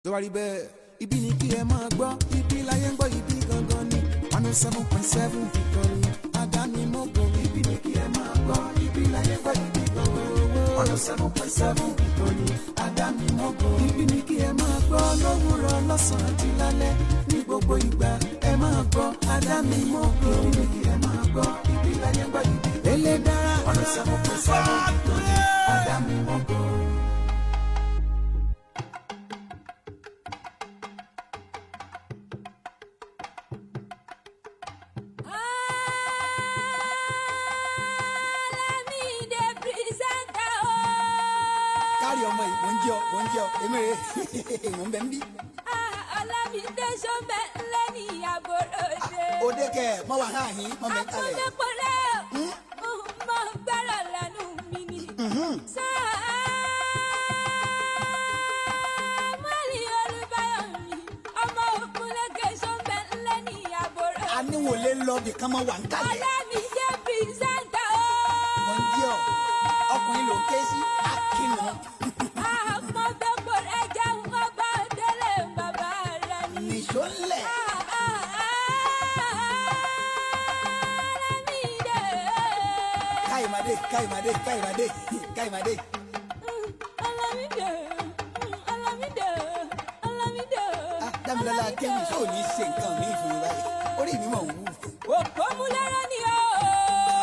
Tó bá rí bẹ́ẹ̀, ibi ni kí ẹ máa gbọ́, ibi láyé ń gbọ́, ibi gangan ni 107.7 ìkànnì àdánimọ̀gbọ̀n. Ibi ni kí ẹ máa gbọ́, ibi láyé ń gbọ́, ibi gangan ni 107.7 ìkànnì àdánimọ̀gbọ̀n. Ibi ni kí ẹ máa gbọ́ lówùrọ̀, lọ́sàn-án àti lálẹ́, ní gbogbo ìgbà ẹ máa gbọ́ àdánimọ̀gbọ̀n. Ibi ni kí ẹ máa gbọ́, ibi láyé ń gbọ́, ibi elédára 107.7 ìkànnì àdánimọ̀gbọ̀n. Alamide presenter o. Kárí ọmọ yìí, mò ń jẹ́ ọ, mò ń jẹ́ ọ, èmi rè é, mò ń bẹ ń bí. Alamide sọ́bẹ̀ ńlẹ́ ní àbòròde. Òde kẹ mọ wà hàn yín mọ bẹ kalẹ̀. Akọ́lẹ́pọ̀lẹ́ mọ gbọ́rọ̀ lẹ́nu mi ni. Sàmúlì Olúbáyọ̀ mi, ọmọ Ògúnlékè sọ́bẹ̀ ńlẹ́ ní àbòròde. Aníwòlé lọ bì kán mọ wà ń kalẹ̀. Alamide presenter o. Mò ń jẹ́ ọ, ọkùnrin ló ń ké sí akínú. Àpọ̀nbẹ́pọ̀lẹ́ jẹun ọba délé bàbá rẹ̀ ni. Nìṣó ńlẹ̀. Káyìmádé, káyìmádé, káyìmádé, káyìmádé. Ah, Dámilọ́lá Kéwì, ṣó ò ní ṣe nǹkan mi fún mi báyìí? Orí mi mọ̀ ń wú. Òpómúléró ni ó.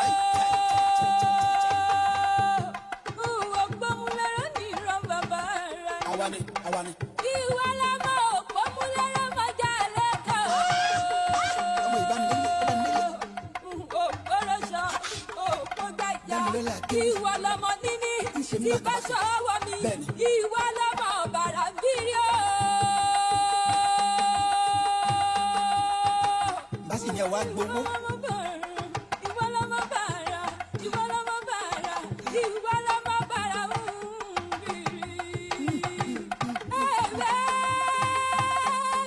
Ai, ai, chai, chai, chai, chai. Òpómúléró ni ìran bàbá rẹ̀ ni. Àwa ni, àwa ni. Ìwọ lọmọ òpómúléró mọjà lẹ́kọ̀ọ́. Ọmọ ìbánilélẹ̀, ìbánilélẹ̀. Òpóròṣọ, òpógbàjà. Dámilọ́lá Kéwì. Ìwọ lọmọ níní Ń ṣe mí tí bá bákan. ṣọwọ́ mi. Bẹ́ẹ̀ni. Ìwọ lọmọ bàrà bírí o. Bá sì ní ẹ wá gbowó. Ìwọ lọmọ bàrà, ìwọ lọmọ bàrà, ìwọ lọmọ bàrà ń bìrì. Ẹ̀wẹ̀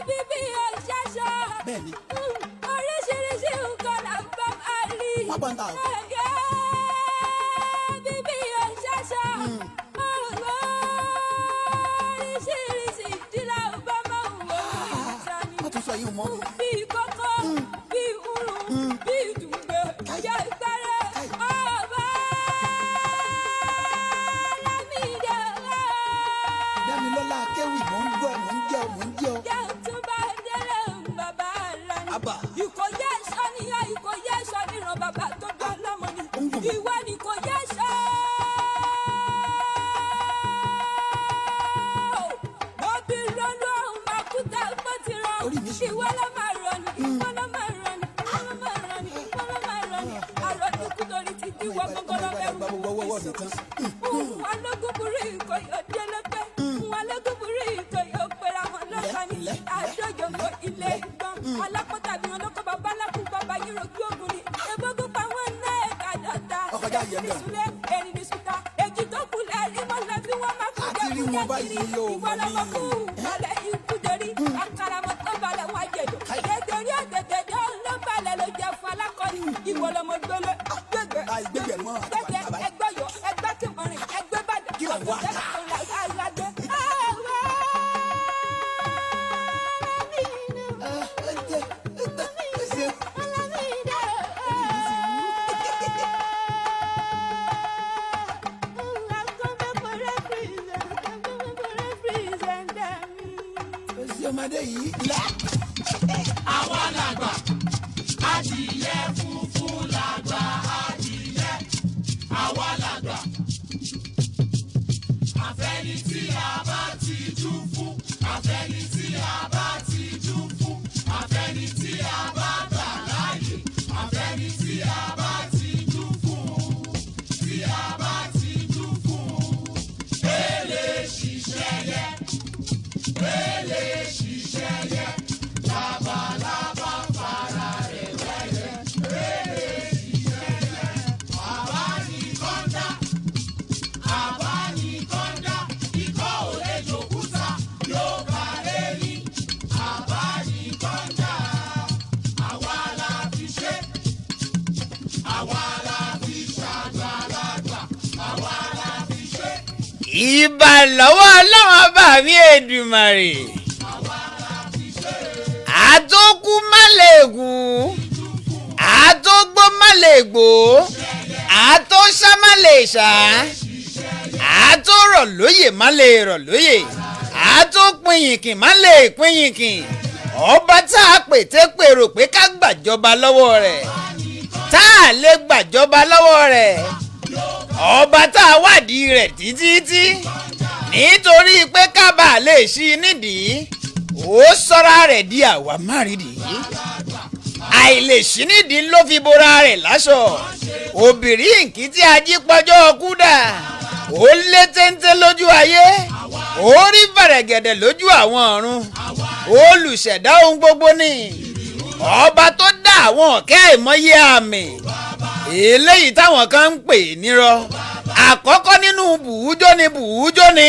bíbí òṣàṣà. Bẹ́ẹ̀ni. Oríṣiríṣi nǹkan là ń bá máa rí. Wọ́n bọ̀ ń ta o. Ẹ̀gẹ́ bíbí òṣàṣà. Oríṣiríṣi ìdílé ń bá máa wò ó ìta ni. Wọ́n tún sọ yìí mọ́. Bíi kókó, bíi urun, bíi dùgbẹ̀, Káì. jẹ́ ìpẹ́rẹ́, Káì. ọba Lámìdé. Dámilọ́lá Kéwì, mò ń gbọ́, mò ń jẹ́ ọ, mò ń jẹ́ ọ. Jẹ́ túbà délé bàbá rẹ̀ ni. Àbà. Ìkòyí ẹ̀ṣọ́ nìyẹn, ìkòyí ẹ̀ṣọ́ níran bàbá tó bí ọlọ́mọ ni. Ó ń gùn mí. Ìwọ ni ìkòyí ẹ̀ṣọ́. Òbí lọ́lú ọ̀hún máa kú tá a gbọ́ ti rọ. Orí mi sì Ìwọ ló máa rọ̀ ni, ìwọ ló máa rọ̀ ni, ìwọ ló máa rọ̀ ni, ìwọ ló máa rọ̀ ni. Àrọ̀ ní kú torí ti di ìwọ gbọ́ngàn Ọmọ lọ́bẹ̀rù. ìbàdàn gbogbo ọwọ́ mi tán. Alógúnburú ìkòyí òdélépé. Alógúnburú ìkòyí òpèrà wọn lọ́kàn ni. Lẹ́, lẹ́, Àdójòkó ilé ìgbọ́n. Alápótàbí wọn lóko bàbá lákùn bàbá yìí rojú ogun ni. Ebógun pa wọn ná ẹ̀ka dọ́ta. Ọkọjá yẹn bẹ̀. Ìsúlẹ̀ erin ní sùtà. Èjì tó kù lẹ́rìí mọ́ lọ bí wọ́n máa kú Àti rí wọn báyìí yóò Ìwọ mọ lọmọ ní. kú balẹ̀ ikú dorí. Àkàràmọ̀ tó balẹ̀ wá jẹ̀dọ̀. Káì. Dédérí òdèdèdè ló balẹ̀ ló jẹ fún alákọ̀ọ́ni. Ìwọ lọmọ gbélé gbégbé Àìgbégbè mọ́ àti gbégbé wà báyìí. ẹgbẹ́ yọ ẹgbẹ́ kìmọ̀rin ẹgbẹ́ bàdàn. Kí là ń wá? Ah, ẹ jẹ́, ẹ tẹ́, ẹ ṣe. Orí mi sì wú. Ó ṣe ọmọdé yìí lá. Àwa làgbà adìyẹ funfun làgbà adìyẹ, àwa làgbà. Àfẹni tí a bá ti jú fún, àfẹni tí a bá ti jú fún, àfẹni tí a bá gbà láàyè, àfẹni tí a bá ti jú fún, tí a bá ti jú fún. Èlé ṣiṣẹ́ yẹ, èlé ṣiṣẹ́ yẹ, labalábá fara rẹ̀ wẹ́yẹ, èlé ṣiṣẹ́ yẹ. Àbá ní kọ́ńdà, àbá ní kọ́ńdà, ikọ́ ò lè jòkúta, yóò bá lẹ́yìn. Àbá ní kọ́ńdà, àwa la fi ṣe, àwa la fi ṣàgbàlagbà, àwa la fi ṣe. Ìbà lọ́wọ́ Ọlọ́run ọba mi Èdùmàrè. Àtókú má lè kú, àtógbó má lè gbó, àtóṣá má lè ṣá, àtórọ̀ lóyè má lè rọ̀ lóyè, àtópinyìnkìn má lè pinyìnkìn. Ọba tá a pète pèrò pé ká gbàjọba lọ́wọ́ rẹ̀, tá a lè gbàjọba lọ́wọ́ rẹ̀, ọba tá a wádìí rẹ̀ títí nítorí pé ká bàa lè ṣí i nídìí, ó sọ́ra rẹ̀ di àwa márìdìí. Àìlèṣí nídìí ló fi bora rẹ̀ láṣọ. Obìnrin nkì tí ajípọ̀jọ́ kúdà, ó lé téńté lójú ayé, ó rí bàrẹ̀gẹ̀dẹ̀ lójú àwọn ọ̀run. Olùṣẹ̀dá ohun gbogbo ni ọba tó dá àwọn ọ̀kẹ́ àìmọye àmì eléyìí táwọn kan ń pè nírọ́. Àkọ́kọ́ nínú bùújó ni bùújó ni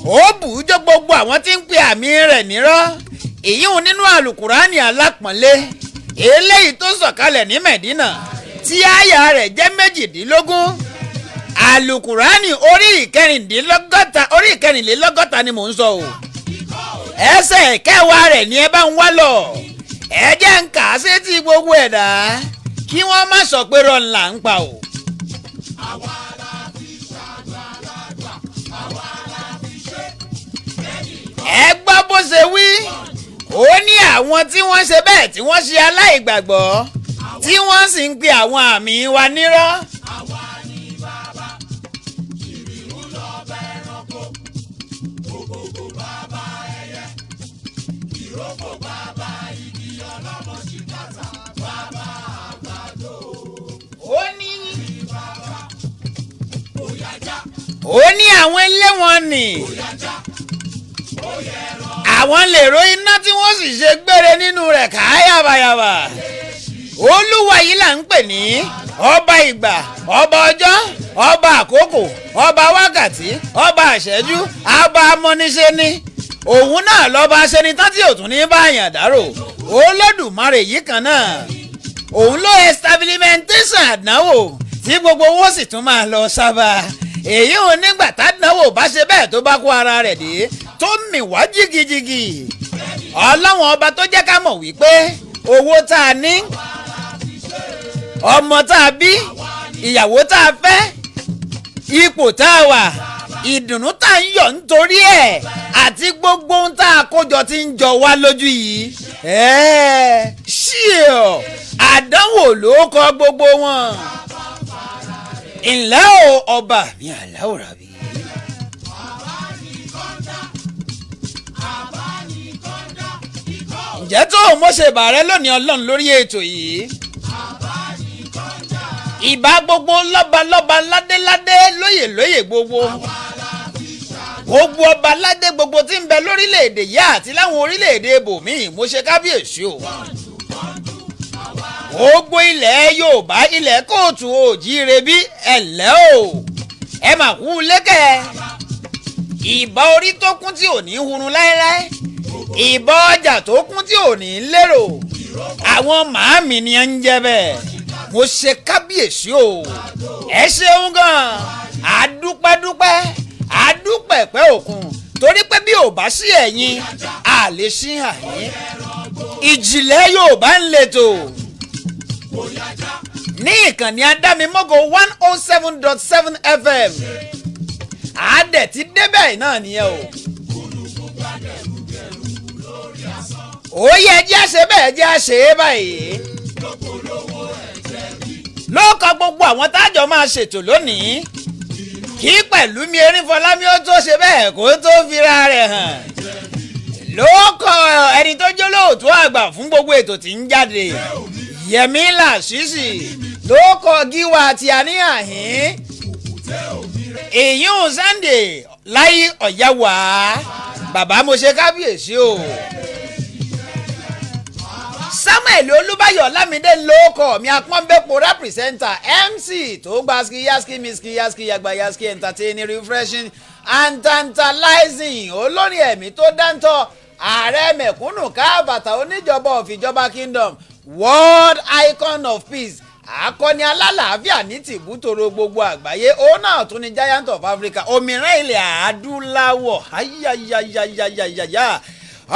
ó bùújó gbogbo àwọn tí ń pe àmì rẹ̀ nírọ́, ìyíhun nínú àlùkùránì alápọ̀nlé eléyìí tó sọ̀kalẹ̀ ní Mẹ̀dínà tí àyà rẹ̀ jẹ́ 18. Àlùkùránì orí ìkẹrìndínlọ́gọ́ta, orí ìkẹrìnlélọ́gọ́ta ni mò ń sọ o. Ẹsẹ̀ kẹwàá rẹ̀ ni ẹ bá ń wá lọ. Ẹ jẹ́ ń kà á sétí gbogbo ẹ̀dá kí wọ́n má sọ pé rọ̀ ńlá ń pa o. Ẹ gbọ́ bó ṣe wí. Ó ní àwọn tí wọ́n ṣe bẹ́ẹ̀, tí wọ́n ṣe aláìgbàgbọ́, tí wọ́n sì ń pe àwọn àmì wa nírọ́. Ó ní àwọn eléwọ̀n nì, àwọn lè ro iná tí wọ́n sì ṣe gbére nínú rẹ̀ káyàbàyàbà. Olúwa yìí là ń pè ní ọba ìgbà, ọba ọjọ́, ọba àkókò, ọba wákàtí, ọba àṣẹ́jú, ọba amọ́niṣe ni. Òun náà lọ́ba aṣenitán tí ò tún ní báyàn dárò. Olódùmarè yìí kan náà, òun ló establishmentation àdánwò tí gbogbo owó sì tún máa lọ sábà. Èyí ò nígbà tádánwò bá ṣe bẹ́ẹ̀ tó bá kó ara rẹ̀ dé, tó mì wá jìgìjìgì. Ọlọ́wọ́n ọba tó jẹ́ ká mọ̀ wípé owó tá a ní, ọmọ tá a bí, ìyàwó tá a fẹ́, ipò tá a wà, ìdùnnú tá a ń yọ̀ nítorí ẹ̀, àti gbogbo ohun tá a kójọ tí ń jọ wá lójú yìí, ẹ̀ẹ́ ṣíọ àdánwò ló kọ gbogbo wọn. Ǹlẹ́ o, ọba mi àláwòrán bí. Ǹjẹ́ tó o mọ̀ ṣe bàárẹ̀ lónìí ọlọ́run lórí ètò yìí? Ìbá gbogbo lọ́balọ́ba, ládéládé, lóyè lóyè, gbogbo gbogbo ọba ládé gbogbo tí ń bẹ lórílẹ̀‐èdè yá àti láwọn orílẹ̀‐èdè ibòmíì, mo ṣe kábíyèsí o. Gbogbo ilẹ̀ Yorùbá, ilẹ̀ kóòtù òjíire bí, ẹ̀lẹ́ o, ẹ mà kú lékẹ́. Ìbá orí tó kún tí ò ní hurun láéláé, ìbá ọjà tó kún tí ò ní lérò, àwọn màámi ni ẹ ń jẹ bẹ́ẹ̀. Mo ṣe kábíyèsí o, ẹ ṣeun gan. Àdúpẹ́dúpẹ́, àdúpẹ̀pẹ́ òkun, torí pé bí ò bá sí ẹ̀yin, a lè ṣí àyín. Ìjìnlẹ̀ Yorùbá ń letò ní ìkànnì Adámimógo 107.7 FM. Àádẹ́ ti débẹ̀ náà nìyẹn o. Ó yẹ jẹ́ àṣẹ bẹ́ẹ̀, jẹ́ àṣẹ é báyìí. Ló kọ gbogbo àwọn tájọ máa ṣètò lónìí, kí pẹ̀lú mi Erinfọlámi ó tó ṣe bẹ́ẹ̀ kó tó fira rẹ̀ hàn, ló kọ ẹni tó jẹ́ olóòtú àgbà fún gbogbo ètò tí ń jáde, Yẹmí Làṣìṣì, ló kọ gíwá àti àníhàhín èyún Sunday láyé ọ̀yáwá. Bàbá, mo ṣe kábíyèsí o. Samuel Olúbáyọ̀ Lámídé lóókọ̀ mi, apọ́nbẹ́pọ̀ representer, MC tó gba ski yaski miski yaski yagba yaski, entertaining, refreshing and tantalizing, olórin ẹ̀mí tó dáńtọ́, ààrẹ mẹ̀kúnnù káàbàtà, oníjọba òfìjọba kingdom, world icon of peace, akọni alálàáfíà ní tìbútòrò gbogbo àgbáyé. Òun náà tún ni giant of Africa, òmìrán ilẹ̀ adúláwọ̀. Ayayayayayaya,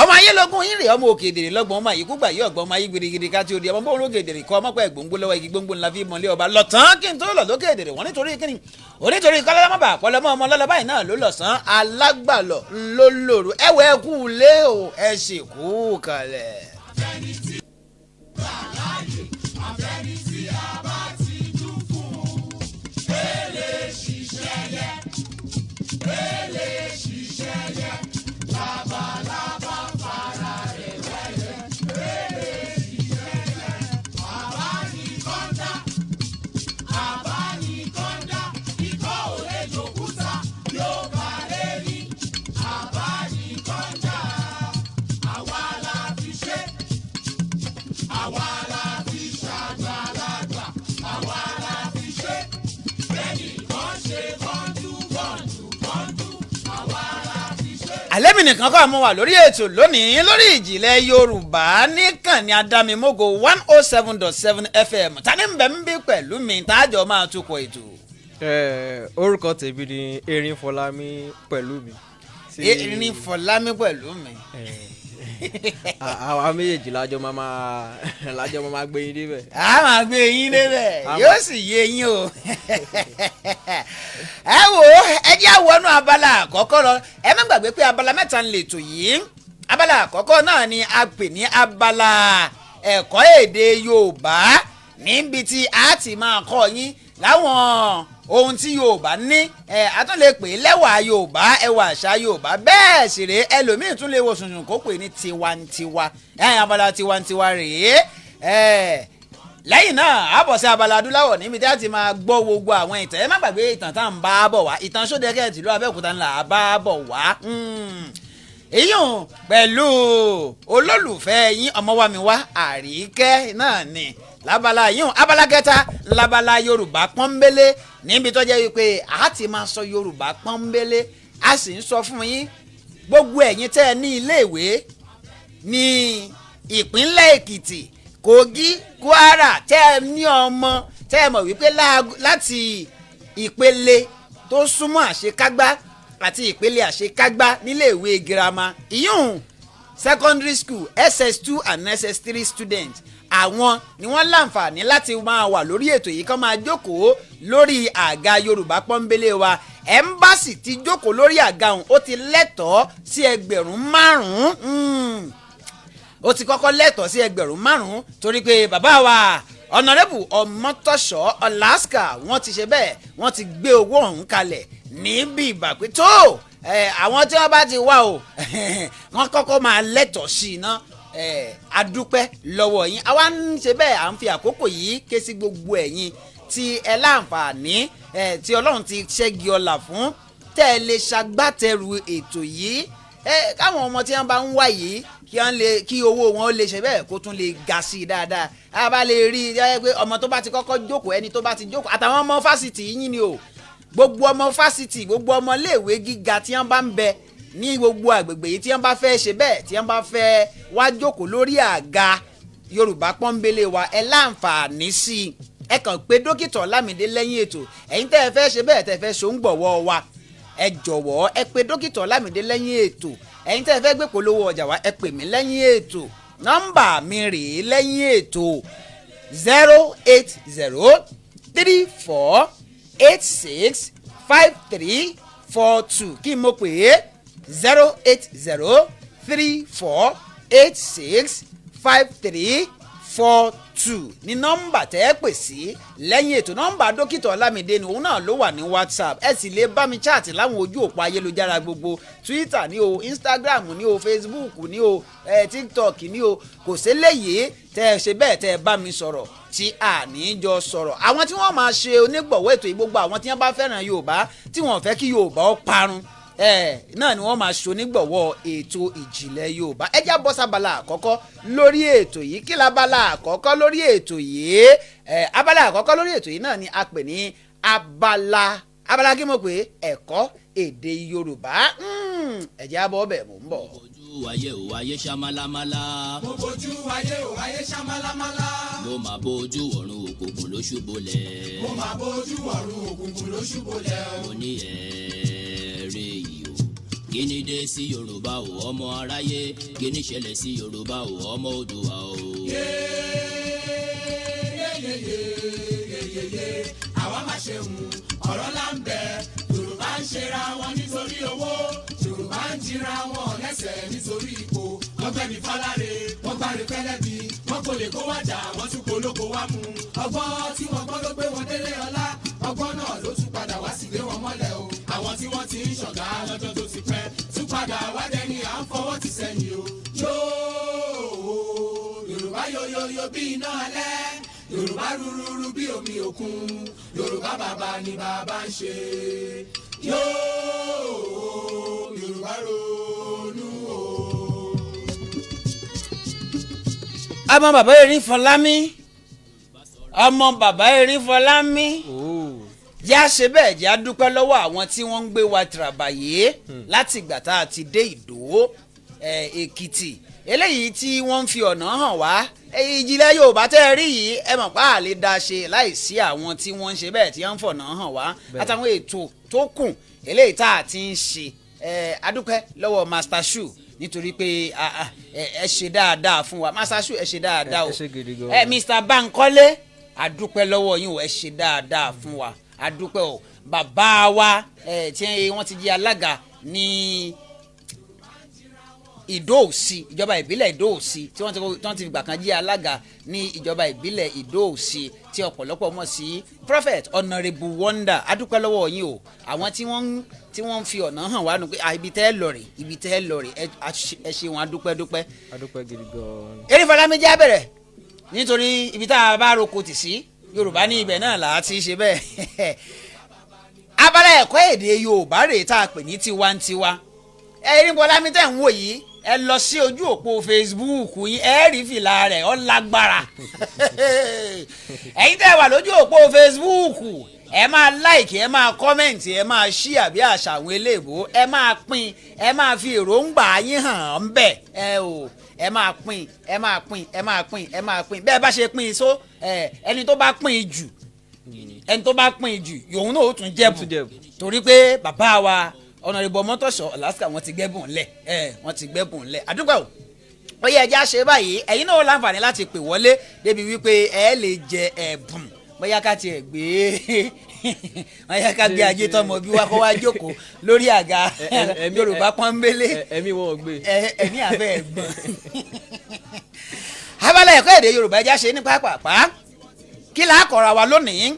Ọmọ ayélogún yín rè, ọmọ òkè èdèrè lọ́gbọ̀n, ọmọ àyíkú gbà yí ọ̀gbọ́n, ọmọ ayé gidigidi ká tí ó di ọmọ bóun lókè èdèrè kọ́ ọmọ pẹ́ gbòǹgbò lọ́wọ́ igi gbòǹgbò ńlá fi mọ́lé ọba lọ́tàn kí n tó lọ lókè èdèrè wọ́n nítorí kíni onítorí kọ́lọ́mọ́bà pọ́lọ́mọ́ ọmọ lọ́lọ́ báyìí náà ló lọ̀sán alágbàlọ̀ ńlọ́lọ́rù ẹ̀wẹ̀ kú lé o, ẹ̀ sì kú kalẹ̀. Àfẹ́ni tí gbà láàyè, àfẹ́ni tí a bá ti jú fún. Èlé ṣiṣẹ́ yẹ, èlé ṣiṣẹ́ yẹ, labalábá fara rẹ̀ wẹ́yẹ. Èlé ṣiṣẹ́ yẹ, àbánikọ́ndá, àbánikọ́ndá, ikọ́ ò lè jòkúta, yóò bá lé ní. Àbánikọ́ndá, àwa la fi ṣe, àwa la fi ṣàgbàlagbà, àwa la fi ṣe. Bẹ́ẹ̀ni kan ṣe kọ́ńdú kọ́ńdú kọ́ńdú, àwa la fi ṣe. Àlẹ́ mi nìkan kọ́ mo wà lórí ètò lónìí lórí Ìjìnlẹ̀ Yorùbá níkànnì Adámimógo 107.7 FM. Tani ń bẹ ń bí pẹ̀lú mi tájọ máa tukọ̀ ètò? Orúkọ tèmi ni Erin Fọlámi pẹ̀lú mi. Erin Fọlámi pẹ̀lú mi. Àwa méjèèjì lájọ máa gbé yín débẹ̀. A máa gbé yín débẹ̀, yóò sì yé yín o. Ẹ wò ó, ẹ jẹ́ àwọnú abala àkọ́kọ́ lọ. Ẹ má gbàgbé pé abala mẹ́ta ń lètò yìí. Abala àkọ́kọ́ náà ni a pè ní abala ẹ̀kọ́ èdè Yorùbá, níbi tí a ti máa kọ́ yín láwọn ohun tí Yorùbá ní. Ẹ a tún lè pè é lẹ́wà Yorùbá, ẹwà àṣà Yorùbá. Bẹ́ẹ̀ sì rèé, ẹlòmíì tún lè wo sùnsùn kó pè ní tiwantiwa. Ẹ abala tiwantiwa rèé. Ẹ lẹ́yìn náà, a bọ̀ sí abala adúláwọ̀, níbi tí a ti máa gbọ́ gbogbo àwọn ìtàn. Ẹ má gbàgbé ìtàn tá à ń bá bọ̀ wá, ìtàn Sódẹ́kẹ́ tìlú Abẹ́òkúta ńlá bá bọ̀ wá. Èyí pẹ̀lú olólùfẹ́ yín, Ọmọwámiwá Àríkẹ́ náà ni lábala yín. Abala kẹta, lábala Yorùbá pọ́nbélé, níbi tó jẹ́ wípé a ti máa sọ Yorùbá pọ́nbélé. A sì ń sọ fún yín, gbogbo ẹ̀yin tẹ́ ẹ ní iléèwé ní ìpínlẹ̀ Èkìtì, Kogi, Kwara, tẹ́ ẹ ní ọmọ tẹ́ ẹ mọ̀ wípé láti ìpele tó súnmọ́ àṣekágbá àti ìpele àṣekágbá níléèwé girama, ìyún secondary school, SS2 and SS3 students, àwọn ni wọ́n láǹfààní láti máa wà lórí ètò yìí, kán máa jókòó lórí àga Yorùbá pọ́nbélé wa. Ẹ̀ńbàsì ti jókòó lórí àga òun, ó ti lẹ́tọ̀ọ́ sí 5,000. Ó ti kọ́kọ́ lẹ́tọ̀ọ́ sí 5,000 torí pé bàbá wa, Honourable Ọmọtọ́ṣọ́ Alaska, wọ́n ti ṣe bẹ́ẹ̀, wọ́n ti gbé owó ọ̀hún kalẹ̀ níbi ìgbà pé tó àwọn tí wọ́n bá ti wá o, wọ́n kọ́kọ́ máa lẹ́tọ̀ọ́ sí i ná. Adúpẹ́ lọ́wọ́ yín. Àwa ń ṣe bẹ́ẹ̀, à ń fi àkókò yìí ké sí gbogbo ẹ̀yin tí ẹ láǹfààní tí Ọlọ́run ti ṣẹ́gi ọlà fún, tẹ́ ẹ lè ṣagbátẹrù ètò yìí, káwọn ọmọ tí wọ́n bá ń wá yìí, kí wọ́n lè kí owó wọn ó lè ṣe bẹ́ẹ̀, kó tún lè ga sí i dáadáa. A bá lè rí i pé ọmọ tó bá ti kọ́kọ́ jókòó, ẹni tó bá ti jókòó, àtàwọn ọmọ fásitì yín ni o, gbogbo ọmọ fásitì, gbogbo ọmọ iléèwé gíga tí wọ́n bá ń bẹ ní gbogbo àgbègbè yìí, tí wọ́n bá fẹ́ ṣe bẹ́ẹ̀, tí wọ́n bá fẹ́ wá jókòó lórí àga Yorùbá pọ́nbélé wa, ẹ láǹfààní sí i. Ẹ kàn pé Dókítà Ọlámídé lẹ́yìn ètò. Ẹ̀yin tẹ́ ẹ fẹ́ ṣe bẹ́ẹ̀, tẹ́ ẹ fẹ́ ṣòǹgbọ̀wọ́ wa, ẹ jọ̀wọ́, ẹ pé Dókítà Ọlámídé lẹ́yìn ètò. Ẹ̀yin tẹ́ ẹ fẹ́ gbé polówó ọjà wa, ẹ pè mí lẹ́yìn ètò. Nọ́mbà mi rèé lẹ́yìn ètò: 08034865342. Kí n mo pè é? 08034865342 ní nọ́mbà tẹ́ ẹ pè sí lẹ́yìn ètò. Nọ́mbà Dókítà Ọlámídé ni òun náà ló wà ní WhatsApp. Ẹ sì lè bá mi chat láwọn ojú òpó ayélujára gbogbo: Twitter ní o, Instagram ní o, Facebook ní o, TikTok ní o. Kò séléyìí tẹ́ ẹ ṣe bẹ́ẹ̀ tẹ́ ẹ bá mi sọ̀rọ̀ tí a ní jọ sọ̀rọ̀. Àwọn tí wọ́n máa ṣe onígbọ̀wọ́ ètò yìí, gbogbo àwọn tí wọ́n bá fẹ́ràn Yorùbá, tí wọ́n fẹ́ kí Yorùbá ó parun, ẹ náà ni wọ́n máa ṣe onígbọ̀wọ́ ètò Ìjìnlẹ̀ Yorùbá. Ẹ já bọ́ sábala àkọ́kọ́ lórí ètò yìí. Kí labala àkọ́kọ́ lórí ètò yìí? Ẹ abala àkọ́kọ́ lórí ètò yìí náà ni a pè ní abala kí mo pè é? Ẹ̀kọ́ èdè Yorùbá. Ẹ jẹ́ á bọ́ bẹ̀, mò ń bọ̀. Ojú ayé ò ayé ṣá málámálá. Mo bójú ayé ò ayé ṣá málámálá. Mo máa bójú ọ̀run, òkùnkùn ló ṣubúlẹ̀. Mo máa bójú ọ̀run, òkùnkùn ló ṣubúlẹ̀ o. Mo ní ẹ̀ẹ́rẹ́ yìí o, Kíni dé sí Yorùbá o ọmọ aráyé, kíni ṣẹlẹ̀ sí Yorùbá o ọmọ Oòduà o. Yeyeyeyeyeye, àwa máa ṣe hùn ọ̀rọ̀ là ń bẹ. Yorùbá ń ṣera wọn nítorí owó, Yorùbá ń jira wọn lẹ́sẹ̀ nítorí ipò. Wọ́n gbẹ̀mí fáláre, wọ́n gbáre fẹ́lẹ́bí, wọ́n kò lè kó wájà, wọ́n tún polóko wá mú. Ọgbọ́n tí wọ́n gbọ́n ló gbé wọn délé ọlá, ọgbọ́n náà ló tún padà wá sí gbé wọn mọ́lẹ̀ o. Àwọn tí wọ́n ti ń ṣọ̀gá lọ́jọ́ tó ti pẹ́ tún padà wá dẹni à ń fọwọ́ ti sẹ́yìn o. Yóò Yorùbá yoyoyo bí iná alẹ́, Yorùbá rúrúrú bí omi òkun, Yorùbá bàbá ni bàbá ń ṣe. Yóò Yorùbá ronú o. Ọmọ bàbá Erin Fọlámi, ọmọ bàbá Erin Fọlámi, yá ṣe bẹ́ẹ̀ jẹ́ á dúpẹ́ lọ́wọ́ àwọn tí wọ́n ń gbé wa tìràbàyè láti ìgbà tá a ti dé Ìdó Èkìtì, eléyìí tí wọ́n ń fi ọ̀nà hàn wá. Ìjìnlẹ̀ Yorùbá tẹ́ ẹ rí yìí, ẹ mọ̀ pa àlè dá ṣe láìsí àwọn tí wọ́n ń ṣe bẹ́ẹ̀ tí wọ́n ń fọ̀nà hàn wá àtàwọn ètò tó kù eléyìí tá a ti ń ṣe. A dúpẹ́ lọ́wọ́ Master Shoe nítorí pé ẹ ṣe dáadáa fún wa. Master Shoe, ẹ ṣe dáadáa o. Ẹ ṣé gidi gan. Ẹ Mr. Bankole, a dúpẹ́ lọ́wọ́ yín o, ẹ ṣe dáadáa fún wa, a dúpẹ́ o. Bàbá wa tí wọ́n ti di alága ní Ìdó-Òsì, ìjọba ìbílẹ̀ Ìdó-Òsì, tí wọ́n ti fìgbà kan jí alága ní ìjọba ìbílẹ̀ Ìdó-Òsì, tí ọ̀pọ̀lọpọ̀ mọ̀ sí Prophet Honourable Wonder, a dúpẹ́ lọ́wọ́ yín o. Àwọn tí wọ́n ń fi ọ̀nà hàn wá nù pé ibi tẹ́ ẹ lọ rè, ibi tẹ́ ẹ lọ rè, ẹ ṣe wọn, a dúpẹ́ dúpẹ́. A dúpẹ́ gidi gan. Erífọlámi, já bẹ̀rẹ̀, nítorí ibi tá a bá roko tì sí, Yorùbá ní ibẹ̀ náà là á ti ṣe bẹ́ẹ̀. Abala ẹ̀kọ́ èdè Yorùbá rèé tá a pè ní tiwantiwa. Erífọlámi tẹ̀ ń wò yìí, ẹ lọ sí ojú òpó Facebook yín, ẹ rí fìlà rẹ̀, ó lágbára. Ẹ̀yin tẹ́ wà lójú òpó Facebook, ẹ máa like, ẹ máa comment, ẹ máa share bí àṣà àwọn eléèbó, ẹ máa pín, ẹ máa fi èròǹgbà yín hàn ń bẹ̀. Ẹ o, ẹ máa pín, ẹ máa pín, ẹ máa pín, ẹ máa pín. Bẹ́ẹ̀ bá ṣe pín so ẹ, ẹni tó bá pín jù, ẹni tó bá pín jù, yòówù náà ó tún jẹ̀bù. Tún jẹ̀bù. Torí pé bàbá wa Honourable Ọmọ́tọ̀ṣọ́ Alaska, wọ́n ti gbẹ́bùn lẹ̀, ẹ wọ́n ti gbẹ́bùn lẹ̀. Àdúgbò ó yẹ ẹja ṣe báyìí. Ẹ̀yin náà láǹfààní láti pè wọlé débi wípé ẹ lè jẹ ẹ̀bùn. Bóyá ká tiẹ̀ gbé, bóyá ká gbé ajé tọmọ bí wá kó wá jókòó lórí àga Yorùbá pọ́nbélé. Ẹ̀mí wọn ò gbé. Ẹ̀mí àfẹ́ ẹ̀gbọ́n. Abala ẹ̀kọ́ èdè Yorùbá, ẹja ṣe ní pápápá. Kí la kọ́ra wa lónìí?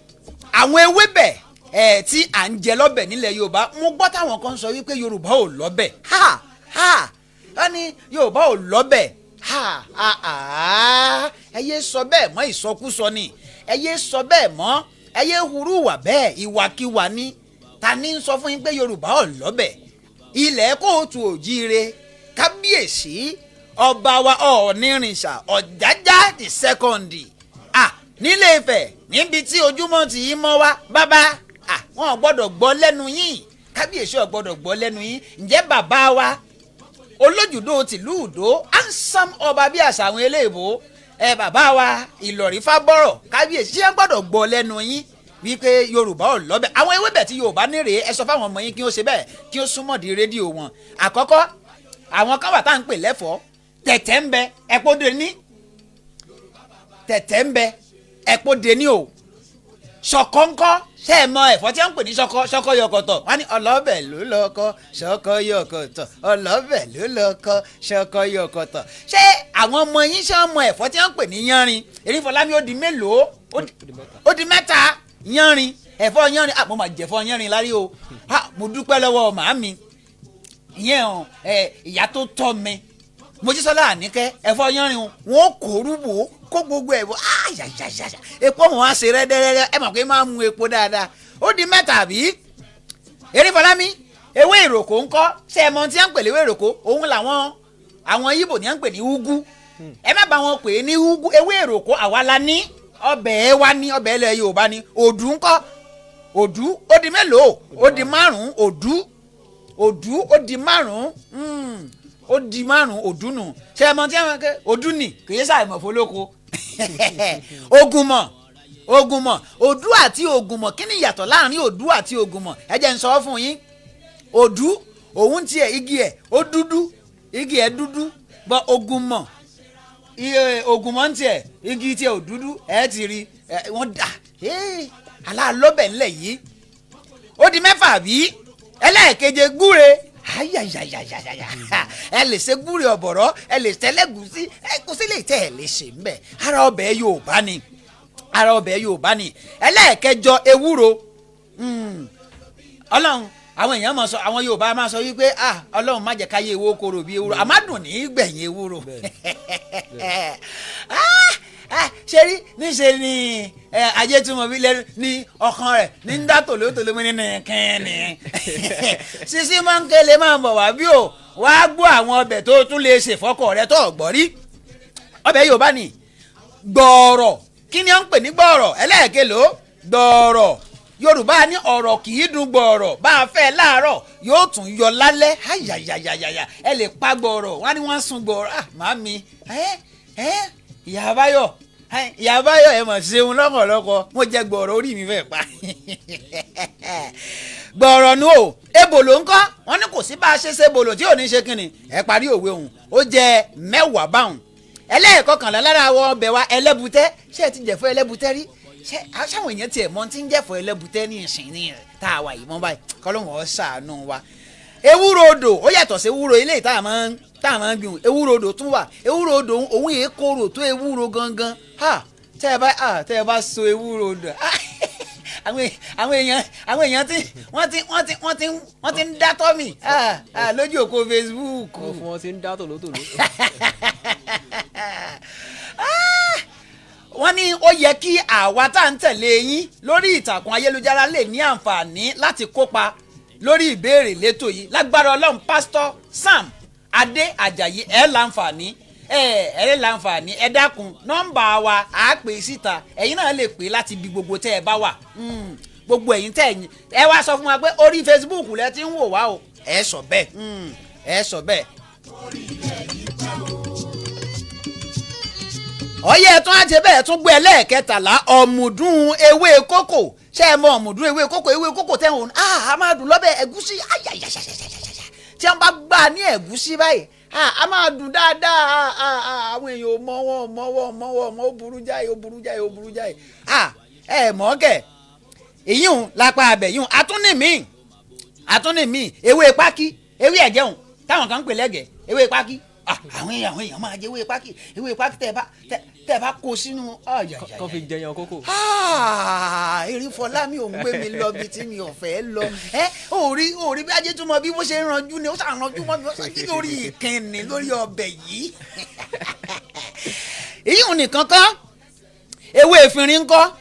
Àwọn ewébẹ̀ ẹ̀ tí à ń jẹ lọ́bẹ̀ nílẹ̀ Yorùbá. Mo gbọ́ táwọn kan sọ wípé Yorùbá ò lọ́bẹ̀. Ha ha, wọ́n ní Yorùbá ò lọ́bẹ̀. Ha ha ha, ẹ yé sọ bẹ́ẹ̀ mọ́, ìsọkúsọ ni. Ẹ yé sọ bẹ́ẹ̀ mọ́, ẹ yé hurú wà bẹ́ẹ̀, ìwàkiwà ni. Ta ni ń sọ fún yín pé Yorùbá ò lọ́bẹ̀? Ilẹ̀ kóòtù òjíire, kábíyèsí ọba wa Ọ̀ọ́nìrìnṣà Ọ̀jájá the second, ah, nílé Ifẹ̀, níbi tí ojúmọ́ ti yín mọ́ wá, bàbá, ah, wọn ò gbọ́dọ̀ gbọ́ lẹ́nu yín. Kábíyèsí ò gbọ́dọ̀ gbọ́ lẹ́nu yín. Ǹjẹ́ bàbá wa Olójúdó tìlú Ìdó, handsome ọba bí àṣà àwọn eléèbó, ẹ bàbá wa Ìlọ̀rí Fábọ́rọ̀, kábíyèsí, ṣé gbọ́dọ̀ gbọ́ lẹ́nu yín wípé Yorùbá ò lọ́bẹ̀? Àwọn ewébẹ̀ tí Yorùbá ní rèé. Ẹ sọ fáwọn ọmọ yín kí ó ṣe bẹ́ẹ̀, kí ó súnmọ́ di rédíò wọn. Àkọ́kọ́, àwọn kan wà tá à ń pè lẹ́fọ̀ọ́. Tẹ̀tẹ̀ ń bẹ, ẹ̀pọ̀ de ní. Tẹ̀tẹ̀ ń bẹ, ẹ̀pọ̀ de ní o. Ṣọ̀kọ́ ńkọ́? Ṣé ẹ mọ ẹ̀fọ́ tí wọ́n ń pè ní ṣọkọ? Ṣọkọ yọkọ̀tọ̀. Wọ́n ní ọlọ́bẹ̀ ló lọ́kọ́, ṣọkọ yọkọ̀tọ̀, ọlọ́bẹ̀ ló lọ́kọ́, ṣọkọ yọkọ̀tọ̀. Ṣé àwọn ọmọ yín, ṣé wọ́n mọ ẹ̀fọ́ tí wọ́n ń pè ní yánrin? Erífọlámi, ó di mélòó? Ó di mẹ́ta. Yánrin, ẹ̀fọ́ yánrin. Ah, mo máa jẹ̀fọ́ yánrin lárí o. Ah, mo dúpẹ́ lọ́wọ́ màámi ìyẹn o, ẹ ìyá tó tọ́ mi, Mojísọ́lá Àníkẹ́. Ẹ̀fọ́ yánrin wọn kò rúbò kó gbogbo ẹ̀ bọ́ ayayayaya, epo wọn á ṣe rẹ́dẹ́rẹ́dẹ́. Ẹ mọ̀ pé máa ń mu epo dáadáa. Ó di mẹ́ta, àbí? Erífọlámi, ewé ìròkò ńkọ́? Ṣé ẹ mọ ohun tí wọ́n ń pè léwé ìròkò? Òun làwọn àwọn Yíbò ní wọ́n ń pè ní úgú. Ẹ má bá wọn pè é ní úgú. Ewé ìròkò, àwa la ní ọbẹ̀ ẹ wa ní ọbẹ̀ ilẹ̀ Yorùbá ní. Òdù ńkọ́? Òdù, ó di mélòó? Ó di márùn-ún. Òdù, òdù, ó di márùn-ún, ó di márùn-ún. Òdù nù. Ṣé ẹ mọ tí wọn kẹ òdù nì kì í ṣàìmọ̀ fọlọ́kọ? Ogunmọ̀, ogunmọ̀. Òdù àti ogunmọ̀, kí ni ìyàtọ̀ láàrin òdù àti ogunmọ̀? Ẹ jẹ́ n sọ fún yín. Òdù Òun tiẹ̀ igi ẹ̀ ó dúdú, igi ẹ̀ dúdú bọ́ ogun mọ̀ iye ogun mọ̀ ń tiẹ̀, igi tiẹ̀ ò dúdú. Ẹ̀ ti rí ẹ̀ wọ́n dà aláàlọ́bẹ̀ ńlẹ̀ yìí. Ó di mẹ́fà bí. Ẹlẹ́ẹ̀keje, gúre. Ayayayayaya, ẹ lè ṣe gúre ọ̀bọ̀rọ̀, ẹ lè tẹ́lẹ̀gúsí, ẹ kò sí lè tẹ́ ẹ lè ṣe ńbẹ̀. Ara ọbẹ̀ Yorùbá ni, ara ọbẹ̀ Yorùbá ni. Ẹlẹ́ẹ̀kẹjọ, ewúro. Ọlọ́run, àwọn èèyàn máa sọ, àwọn Yorùbá máa sọ wípé, "Ah, Ọlọ́run má jẹ́ káyé ewó korò bí ewúro." Àmádùn ní gbẹ̀yìn ewúro. Ah, ah, ṣe rí níṣe ni ajé tí mo fi lẹ́nu ní ọkàn rẹ̀ ní ń dá tòlótòló mi nínú kẹ́ẹ̀nì. Sisi máa ń kele máa bọ̀ wá bí o wá gbọ́ àwọn ọbẹ̀ tó tún lè ṣe fọ́kọ rẹ tó ọ̀gbọ́ rí. Ọbẹ̀ Yorùbá ni gbọ̀ọ̀rọ̀. Kí ni ó ń pè ní gbọ̀ọ̀rọ̀? Ẹlẹ́ẹ̀kelò, gbọ̀ọ̀rọ̀. Yorùbá ní ọ̀rọ̀ kì í dùn gbọ̀ọ̀rọ̀, bá a fẹ́ láàárọ̀ yóò tún yọ lálẹ́. Ayayayaya, ẹ lè pa gbọ̀ọ̀rọ̀, wọ́n á ní wọ́n sun gbọ̀ọ̀rọ̀. Ah, màámi, ẹ ẹ ìyá Báyọ̀, ìyá Báyọ̀, ẹ mọ̀ ṣeun lọ́kọ̀lọ́kọ̀. Mo jẹ gbọ̀ọ̀rọ̀, orí mi fẹ́ pa gbọ̀ọ̀rọ̀ nu o. Ebòlò ńkọ́? Wọ́n ní kò sí bá a ṣe ṣe ebòlò tí ò ní ṣe kínni. Ẹ parí òwe òun, ó jẹ 10 báwọn. Ẹlẹ́ẹ̀kọkànlá lára àwọn ọbẹ̀ wa, ẹlẹ́bùtẹ́. Ṣé ẹ ti jẹ̀fọ́ ẹlẹ́bùtẹ́ rí? Ṣé sáwọn èèyàn tiẹ̀ mọ̀ tí ń jẹ̀fọ́ ẹlẹ́bùtẹ́ ní ìsìn ní tá a wà yìí mọ́ báyìí? Kọ́lọ́hún ó ṣàánú wa. Ewúro odò, ó yàtọ̀ sí ewúro ilé tá a máa ń gbìn. Ewúro odò tún wà. Ewúro odò, òun yìí korò tó ewúro gangan. Ha, tẹ́ ẹ bá so ewúro odò, àwọn èèyàn tí wọ́n ti ń dá tọ́mì lójú òkú Facebook. Wọ́n fún wọn ti ń dá tòlótòló. Wọ́n ní ó yẹ kí àwa tá à ń tẹ̀lé yín lórí ìtàkùn ayélujára lè ní àǹfààní láti kópa lórí ìbéèrè létò yìí. Lágbára Ọlọ́run, Pásítọ̀ Sam Adé Àjàyí, ẹ̀ láǹfààní, ẹ ẹ láǹfààní. Ẹ dákun, nọ́mbà wa à á pè síta, ẹ̀yin náà lè pè láti ibi gbogbo tẹ́ ẹ bá wà. Gbogbo ẹ̀yin tẹ́ ẹ̀yin ẹ wá sọ fún wa pé orí Facebook lẹ ti ń wò wá o. Ẹ sọ bẹ́ẹ̀, ẹ sọ bẹ́ẹ̀. Ọyẹ tún á ṣe bẹ́ẹ̀ tún gbé. Ẹlẹ́ẹ̀kẹtàlá, ọ̀mùdún ewé kókò. Ṣé ẹ mọ ọ̀mùdún ewé kókò? Ewé kókò tẹ̀wọ̀n á máa dùn lọ́bẹ̀ ẹ̀gúsí. Ayayayayayaya, tí wọ́n bá gbà ní ẹ̀gúsí báyìí, á máa dùn dáadáa. Àwọn èèyàn ò mọ wọn, ò mọ wọn, ò mọ wọn, ò mọ. Ó burú jáì, ó burú jáì, ó burú jáì. Ẹ mọ̀ kẹ̀ ìyún lápá abẹ yìí. Àtúnní mi, àtúnní mi, ewé pákí, ewé ẹ̀jẹ̀hùn táwọn kan ń pè lẹ́gẹ̀ẹ́, ewé pákí. Àwọn èèyàn máa jẹ ewé pákí. Ewé pákí, tẹ́ ẹ bá kó sínú. Kọ́ fi jẹyàn kókò. Erin Fọlá mi ò ń gbé mi lọ bí tí mi ò fẹ́ lọ. Ẹ ò rí bí ajé túmọ̀ bí bó ṣe ń ranjú ni ó ṣàranjú mọ́ mi, ó ṣàjú lórí ìkànnì lórí ọbẹ̀ yìí. Èyí ò nìkan kọ́. Ewé efinrin ńkọ́?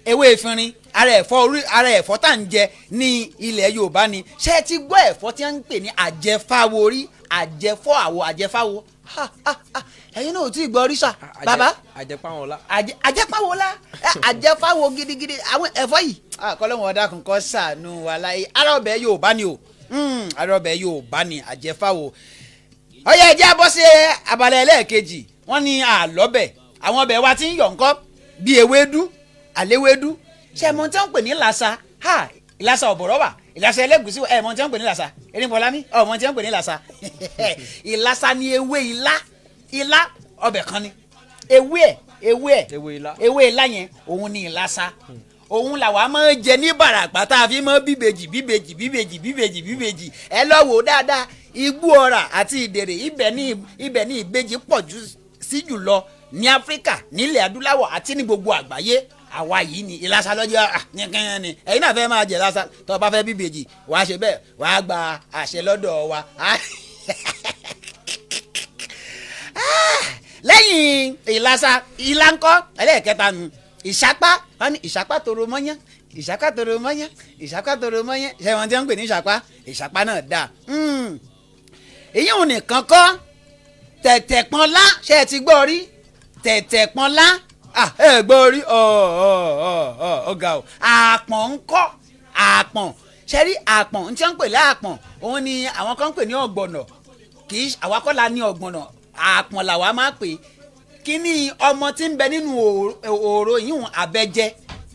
Ewé efinrin, ara ẹ̀fọ́ orí, ara ẹ̀fọ́ tá à ń jẹ ní ilẹ̀ Yorùbá ni. Ṣé ẹ ti gbọ́ ẹ̀fọ́ tí wọ́n ń pè ní àjẹfáwo rí? Àjẹfọ́ àwọ̀, àjẹfáwo. Ha, ha, ha. Ẹ̀yin náà ò tí ì gbọ́ rí sà, bàbá? Àjẹpáwọn ọlá. Àjẹpáwo la àjẹfáwo gidigidi. Àwọn ẹ̀fọ́ yìí, kọ́lọ́hún ọ̀dà kan kọ́ sànù wa láyé. Ara ọbẹ̀ Yorùbá ni o. Ara ọbẹ̀ Yorùbá ni àjẹfáwo. Ọyẹ, ẹjẹ́ abọ́ sí abala ẹlẹ́ẹ̀kejì. Wọ́n ní àlọ́bẹ̀, àwọn ọbẹ̀ wa ti ń yọ̀ ńkọ́, bí ewédú, àléwédú. Ṣé ẹ mọ̀ tí wọ́n ń pè ní làṣà? Ha, ìlàsà ọ̀bọ̀rọ̀ wà, ìlàsà ẹlẹ́gùsí wà. Ẹ mọ̀ tí wọ́n ń pè ní làṣà? Erinfọlámi, ọ̀ mọ̀ tí wọ́n ń pè ní làṣà? Ìlàsà ni ewé ilá. Ilá ọbẹ̀ kan ni ewé ẹ̀, ewé ẹ̀. Ewé ilá. Ewé ilá yẹn, òun ni ìlàsà. Òun làwa máa ń jẹ ní Ìbàràpá tá a fi máa bíbejì, bíbejì, bíbejì, bíbejì, bíbejì. Ẹ lọ wò dáadáa, Igbó Ọrà àti Ìdèrè, ibẹ̀ ní ìbejì pọ̀ jù sí jùlọ ní Áfíríkà, nílẹ̀ adúláwọ̀ àti ní gbogbo àgbáyé. Àwa yìí ni ìlàsà lọ́jọ́ nìkan ni. Ẹ̀yin náà fẹ́ máa jẹ ìlàsà, tó o bá fẹ́ bíbejì, wàá ṣe bẹ́ẹ̀, wàá gba àṣẹ lọ́dọ̀ wa. Lẹ́yìn ìlàsà, ìlà ńkọ́? Ẹlẹ́ẹ̀kẹta nù, ìsápá. Wọ́n ní ìsápá toro mọ́yán, ìsápá toro mọ́yán, ìsápá toro mọ́yán. Ṣé wọ́n ti ń pè ní ìsápá? Ìsápá náà dáa. Èyí ò nìkan kọ́. Tẹ̀tẹ̀ pọ́nlá, ṣé ẹ ti gbọ́ rí tẹ̀tẹ̀ pọ́nlá? Ẹ gbọ́ rí? Ọ ọ ọ ọ ọ̀gá o. Àpọ̀n ńkọ́? Àpọ̀n, ṣe rí àpọ̀n ní tí wọ́n ń pè láàpọ̀n, òun ni àwọn kan ń pè ní ọ̀gbọ̀nọ̀. Kì í àwa kọ́ la ní ọ̀gbọ̀nọ̀, àpọ̀n làwa máa pè. Kíní ọmọ tí ń bẹ nínú òòró yìí, abẹ́jẹ́,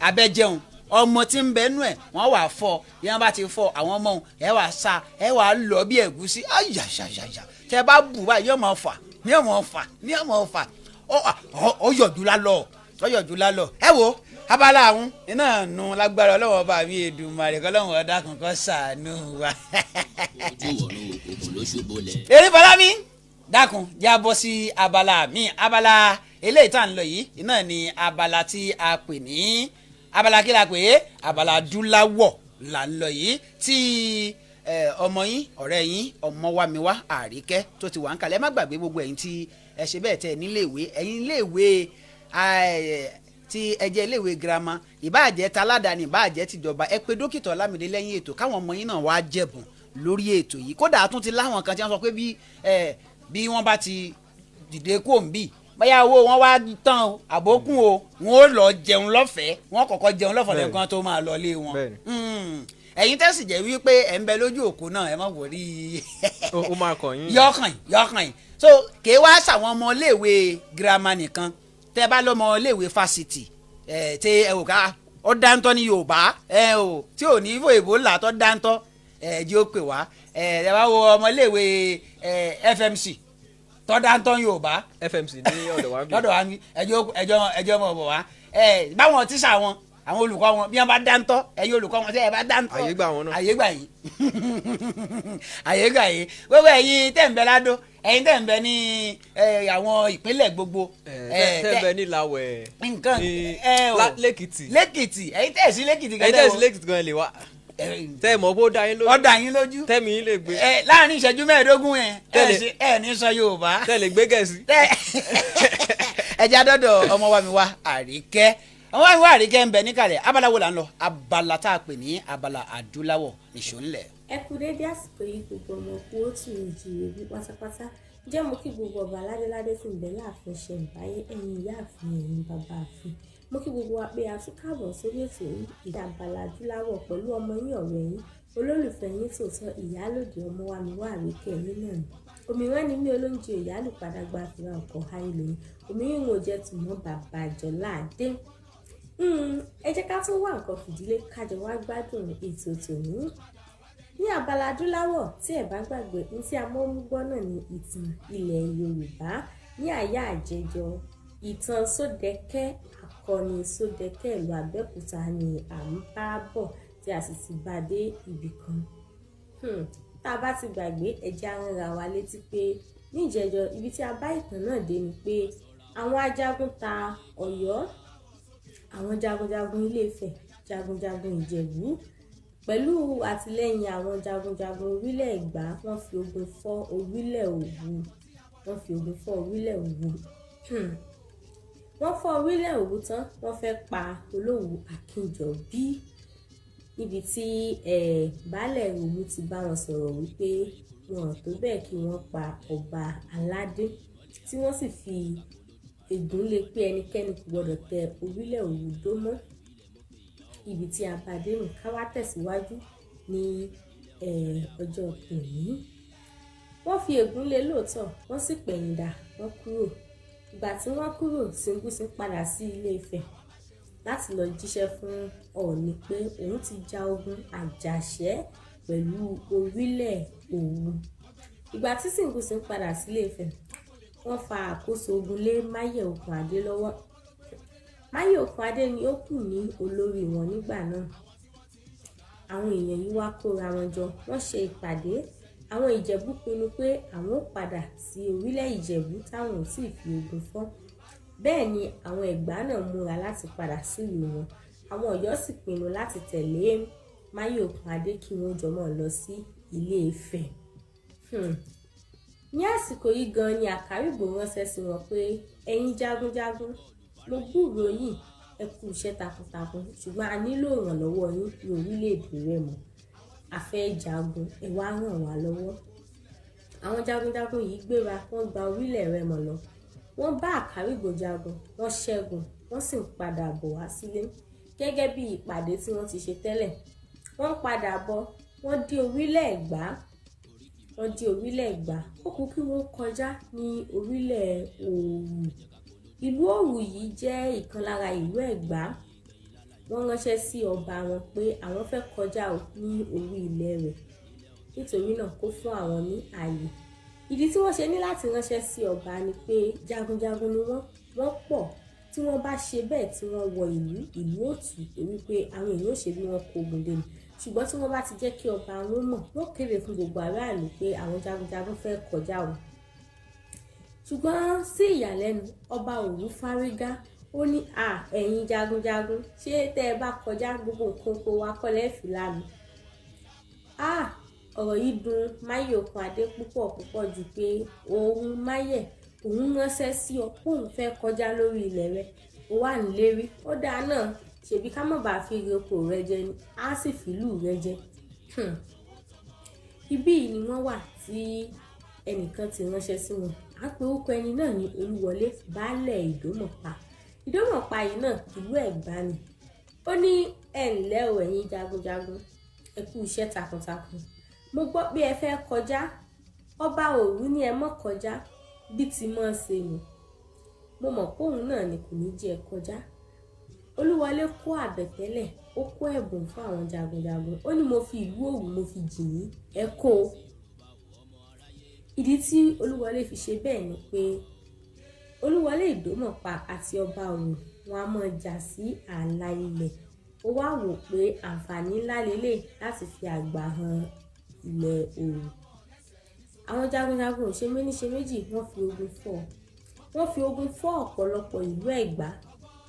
abẹ́jẹun. Ọmọ tí ń bẹ nú ẹ̀ wọ́n wà fọ́. Bí wọ́n bá ti fọ́ àwọn ọmọ òun, ẹ wà sa, ẹ wà lọ bí ẹ̀gúsí. Ayàyàyàyà, tẹ bá bù báyìí, yóò máa fà ní, yóò máa fà ní, yóò máa fà. Ó yọ̀jú lálọ́, ó yọ̀jú lálọ́. Ẹ wo abala àwọn iná nu lágbára Ọlọ́wọ́ bá mi Èdùmàrè, kọ́lọ́wọ́ ọ̀dà kankan ṣàánú wa. Ojú ọ̀run òkùnkùn ló ṣubúlẹ̀. Eré Fọlámi, dákun, já bọ́ sí abala mi. Abala eléyìí tá à ń lọ yìí iná ni abala tí a pè ní abala, kí la pè é? Abala adúláwọ̀ là ń lọ yìí, tí ọmọ yín, ọ̀rẹ́ yín, Ọmọwámiwá Àríkẹ́ tó ti wà ń kalẹ̀. Ẹ má gbàgbé, gbogbo ẹ̀yin tí ẹ ṣe bẹ́ẹ̀ tẹ́ ẹ níléèwé, ẹ̀yin iléèwé tí ẹ jẹ́ iléèwé girama, ìbáàjẹ́ taládàáni, ìbáàjẹ́ tìjọba, ẹ pé Dókítà Ọlámídé lẹ́yìn ètò, káwọn ọmọ yín náà wá jẹ̀bùn lórí ètò yìí. Kódà a tún ti láwọn kan tí wọ́n sọ pé bí wọ́n bá ti dìde kó ń bì, bóyá owó wọn wá tán o, àbókùn o, wọn ó lọ jẹun lọ́fẹ̀ẹ́. Wọn kọ́kọ́ jẹun lọ́fẹ̀ẹ́ lẹ́ẹ̀kan tó máa lọ lé wọn. Ẹ̀yin tẹ́sí jẹ́ wípé ẹ̀ ń bẹ lójú òkú náà, ẹ má wọrí. Ó máa kàn yín. Yọkàn yọkàn yìí. So kì í wá sàwọn ọmọ iléèwé girama nìkan. Tẹ́ bá lọ́mọ iléèwé fásitì ẹ̀ tẹ́ ẹ wò ká ó dáńtọ́ ní Yorùbá ẹ o, tí ò ní fò èbó là tó dáńtọ́, ẹ jí ó pè wá. ẹ ẹ bá wo ọmọ iléèwé FMC tó dáńtọ́ ní Yorùbá. FMC ní ọ̀dọ̀ wa bí. Lọ́dọ̀ wa ní ẹjọ́ ẹjọ́ ẹjọ́ mọ̀ bọ̀ wá. Ẹ báwọn tíṣà wọn, àwọn olùkọ́ wọn, bí wọ́n bá dáńtọ́, ẹ̀yin olùkọ́ wọn tẹ́ ẹ bá dáńtọ́. Àyè gbà wọn náà. Àyè gbà yín, àyè gbà yín. Gbogbo ẹ̀yin tẹ́ ń bẹ ládó, ẹ̀yin tẹ́ ń bẹ ní àwọn ìpínlẹ̀ gbogbo. Ẹ tẹ́ bẹ ní Ìlàwẹ̀. Nǹkan ní ẹ o. Lẹ́kìtì. Lẹ́kìtì, ẹ̀yin tẹ́ sí Lẹ́kìtì. Ẹ̀yin tẹ́ sí Lẹ́kìtì gan, ẹ lè wá. Tẹ́ ẹ mọ̀ bó dá yín lójú. Ó dá yín lójú. Tẹ́mi yín lè gbé. Ẹ láàrin ìṣẹ́jú 15 ẹ ẹ Tẹ́lẹ̀. ẹ ní sọ Yorùbá. Tẹ́ lè gbé Gẹ̀ẹ́sì. Tẹ́ ẹ jẹ́ àdọ́dọ̀ ọmọ wa mi wá Àríkẹ́. Ọmọ wa mi wá Àríkẹ́ ń bẹ níkàlẹ̀. Abala wo là ń lọ? Abala tá a pè ní abala adúláwọ̀, nìṣó ńlẹ̀. Ẹ kú dédé àsìkò yìí, gbogbo ọmọ kú ó tù ìjìrè bí pátápátá. Jẹ́ mo kí gbogbo ọba aládéládé tí ń bẹ láàfin ṣẹ̀ǹbáyé, ẹ̀yin ìyáàfin, ẹ̀yin bàbá àfin. Mo kí gbogbo wa pé a tún káàbọ̀ sórí ètò yìí, ìdàbàlà adúláwọ̀, pẹ̀lú ọmọ yín, ọ̀rẹ́ yín, olólùfẹ́ yín tòótọ́, ìyálòdì Ọmọwámiwá Àríkẹ́ yín náà ni. Òmíràn ni mí, olóúnjẹ ìyálùpadà gba àfihàn ọkọ̀ ayélujára òmíràn ò jẹ́ tùmọ̀ bàbá àjọlá dé. Ẹ jẹ́ ká tún wá nǹkan fìdílé, kájọ wá gbádùn ètò tòní ní abala adúláwọ̀. Tí ẹ bá gbàgbé, ní tí a mọ́ mú gbọ́ náà ní ìtàn ilẹ̀ Yorùbá. Ní àyà àjẹjọ, ìtàn Sódẹkẹ́, akọni Sódẹkẹ́ ìlú Abẹ́òkúta ni à ń bá bọ̀, tí a sì ti bá dé ibì kan. Tá a bá ti gbàgbé, ẹ jẹ́ á ránra wa létí pé níjẹjọ, ibi tí a bá ìtàn náà dé ni pé àwọn ajagun ta Ọ̀yọ́, àwọn jagunjagun Ilé-Ifẹ̀, jagunjagun Ìjẹ̀bú, pẹ̀lú àtìlẹ́yìn àwọn jagunjagun orílẹ̀ Ẹ̀gbá, wọ́n fi ogun fọ́ orílẹ̀ Òwu. Wọ́n fi ogun fọ́ orílẹ̀ Òwu. Wọ́n fọ́ orílẹ̀ Òwu tán, wọ́n fẹ́ pa Olówu Akínjọbí, níbi tí baálẹ̀ Òwu ti bá wọn sọ̀rọ̀ wípé wọn ò tó bẹ́ẹ̀ kí wọ́n pa ọba aládé, tí wọ́n sì fi ègún lé pé ẹnikẹ́ni kò gbọdọ̀ tẹ orílẹ̀ Òwu dó mọ́. Ibi tí a bá dé nù. Ká wá tẹ̀síwájú ní ọjọ́ tòní. Wọ́n fi ègún lé lóòótọ́, wọ́n sì pẹ̀yìndà, wọ́n kúrò. Ìgbà tí wọ́n kúrò, Ṣìngúsìn padà sí Ilé Ifẹ̀ láti lọ jíṣẹ́ fún Ọọ̀ni pé òun ti ja ogun àjàṣẹ́ pẹ̀lú orílẹ̀ Òwu. Ìgbà tí Ṣìngúsìn padà sí Ilé Ifẹ̀, wọ́n fa àkóso ogun lé Máyẹ̀ Okùnadé lọ́wọ́. Máyẹ̀ Okùnadé ni ó kù ní olórí wọn nígbà náà. Àwọn èèyàn yìí wá kóra wọn jọ, wọ́n ṣe ìpàdé. Àwọn Ìjẹ̀bú pinnu pé àwọn ó padà sí orílẹ̀ Ìjẹ̀bú táwọn ò sì fi ogun fọ́. Bẹ́ẹ̀ ni àwọn Ẹ̀gbá náà múra láti padà sílùú wọn. Àwọn Ọ̀yọ́ sì pinnu láti tẹ̀lé Máyẹ̀ Okùnadé kí wọ́n jọ máa lọ sí Ilé Ifẹ̀. Ní àsìkò yìí gan ni Àkárìgbò ránṣẹ́ sí wọn pé, ẹ̀yin jagunjagun, mo gbúròó yín, ẹ kú iṣẹ́ takuntakun, ṣùgbọ́n a nílò ìrànlọ́wọ́ yín ní orílẹ̀-èdè Rẹ́mọ. A fẹ́ jagun, ẹ wá ràn wá lọ́wọ́. Àwọn jagunjagun yìí gbéra, wọ́n gba orílẹ̀ Rẹ́mọ lọ. Wọ́n bá Àkárìgbò jagun, wọ́n ṣẹ́gun, wọ́n sì ń padà bọ̀ wá sílé gẹ́gẹ́ bí ìpàdé tí wọ́n ti ṣe tẹ́lẹ̀. Wọ́n padà bọ̀, wọ́n dé orílẹ̀ Ẹ̀gbá. Wọ́n dé orílẹ̀ Ẹ̀gbá, ó kù kí wọ́n kọjá ní orílẹ̀ Òwu. Ìlú Òwu yìí jẹ́ ìkan lára ìlú Ẹ̀gbá. Wọ́n ránṣẹ́ sí ọba wọn pé àwọn fẹ́ kọjá o ní orí ilẹ̀ rẹ̀, nítorí náà kó fún àwọn ní ààyè. Ìdí tí wọ́n ṣe ní láti ránṣẹ́ sí ọba ni pé jagunjagun ni wọ́n, wọ́n pọ̀. Tí wọ́n bá ṣe bẹ́ẹ̀ tí wọ́n wọ ìlú, ìlú ó tù, torí pé àwọn èèyàn ò ṣe bí wọ́n kógun dé ni. Ṣùgbọ́n tí wọ́n bá ti jẹ́ kí ọba wọn mọ̀, wọ́n kéde fún gbogbo aráàlú pé àwọn jagunjagun fẹ́ kọjá o. Ṣùgbọ́n sí ìyàlẹ́nu, ọba Òwu fárígá. Ó ní, "À, ẹ̀yin jagunjagun, ṣé tẹ́ ẹ bá kọjá, gbogbo nǹkan oko wa kọ́ lẹ́ẹ̀ fi lánu?" À, ọ̀rọ̀ yìí dùn Máyọ̀kún Adé púpọ̀ púpọ̀ jù pé òun Máyẹ̀, òun ránṣẹ́ sí ọ pé òun fẹ́ kọjá lórí ilẹ̀ rẹ̀, ó wà nílérí. Ó dáa náà, ṣèbí ká má bàa fi ire oko rẹ jẹ ni, á sì fìlú rẹ jẹ. Ibí yìí ni wọ́n wà tí ẹnìkan ti ránṣẹ́ sí wọn. À ń pe orúkọ ẹni náà ní Olúwọlé, baálẹ̀ Ìdómọ̀pá. Ìdómọ̀pá yìí náà, ìlú Ẹ̀gbá ni. Ó ní, "Ẹ ǹlẹ́ o, ẹ̀yin jagunjagun, ẹ kú iṣẹ́ takuntakun. Mo gbọ́ pé ẹ fẹ́ kọjá. Ọba Òru ní ẹ mọ́ kọjá. Bí ti mọ́ ṣe nù, mo mọ̀ pé òun náà ni kò ní jẹ́ ẹ kọjá." Olúwọlé kó àbẹ̀tẹ́lẹ̀, ó kó ẹ̀bùn fún àwọn jagunjagun. Ó ní, "Mo fi ìlú Òwu, mo fi jì yín, ẹ kó o." Ìdí tí Olúwọlé fi ṣe bẹ́ẹ̀ ni pé Olúwọlé Ìdómọ̀pá àti ọba Òru, wọn a máa jà sí ààlà ilẹ̀. Ó wá wò pé àǹfààní ńlá lélẹ̀ láti fi àgbà hàn ilẹ̀ Òru. Àwọn jagunjagun ò ṣe méní ṣe méjì, wọ́n fi ogun fọ́ wọ́n fi ogun fọ́ ọ̀pọ̀lọpọ̀ ìlú Ẹ̀gbá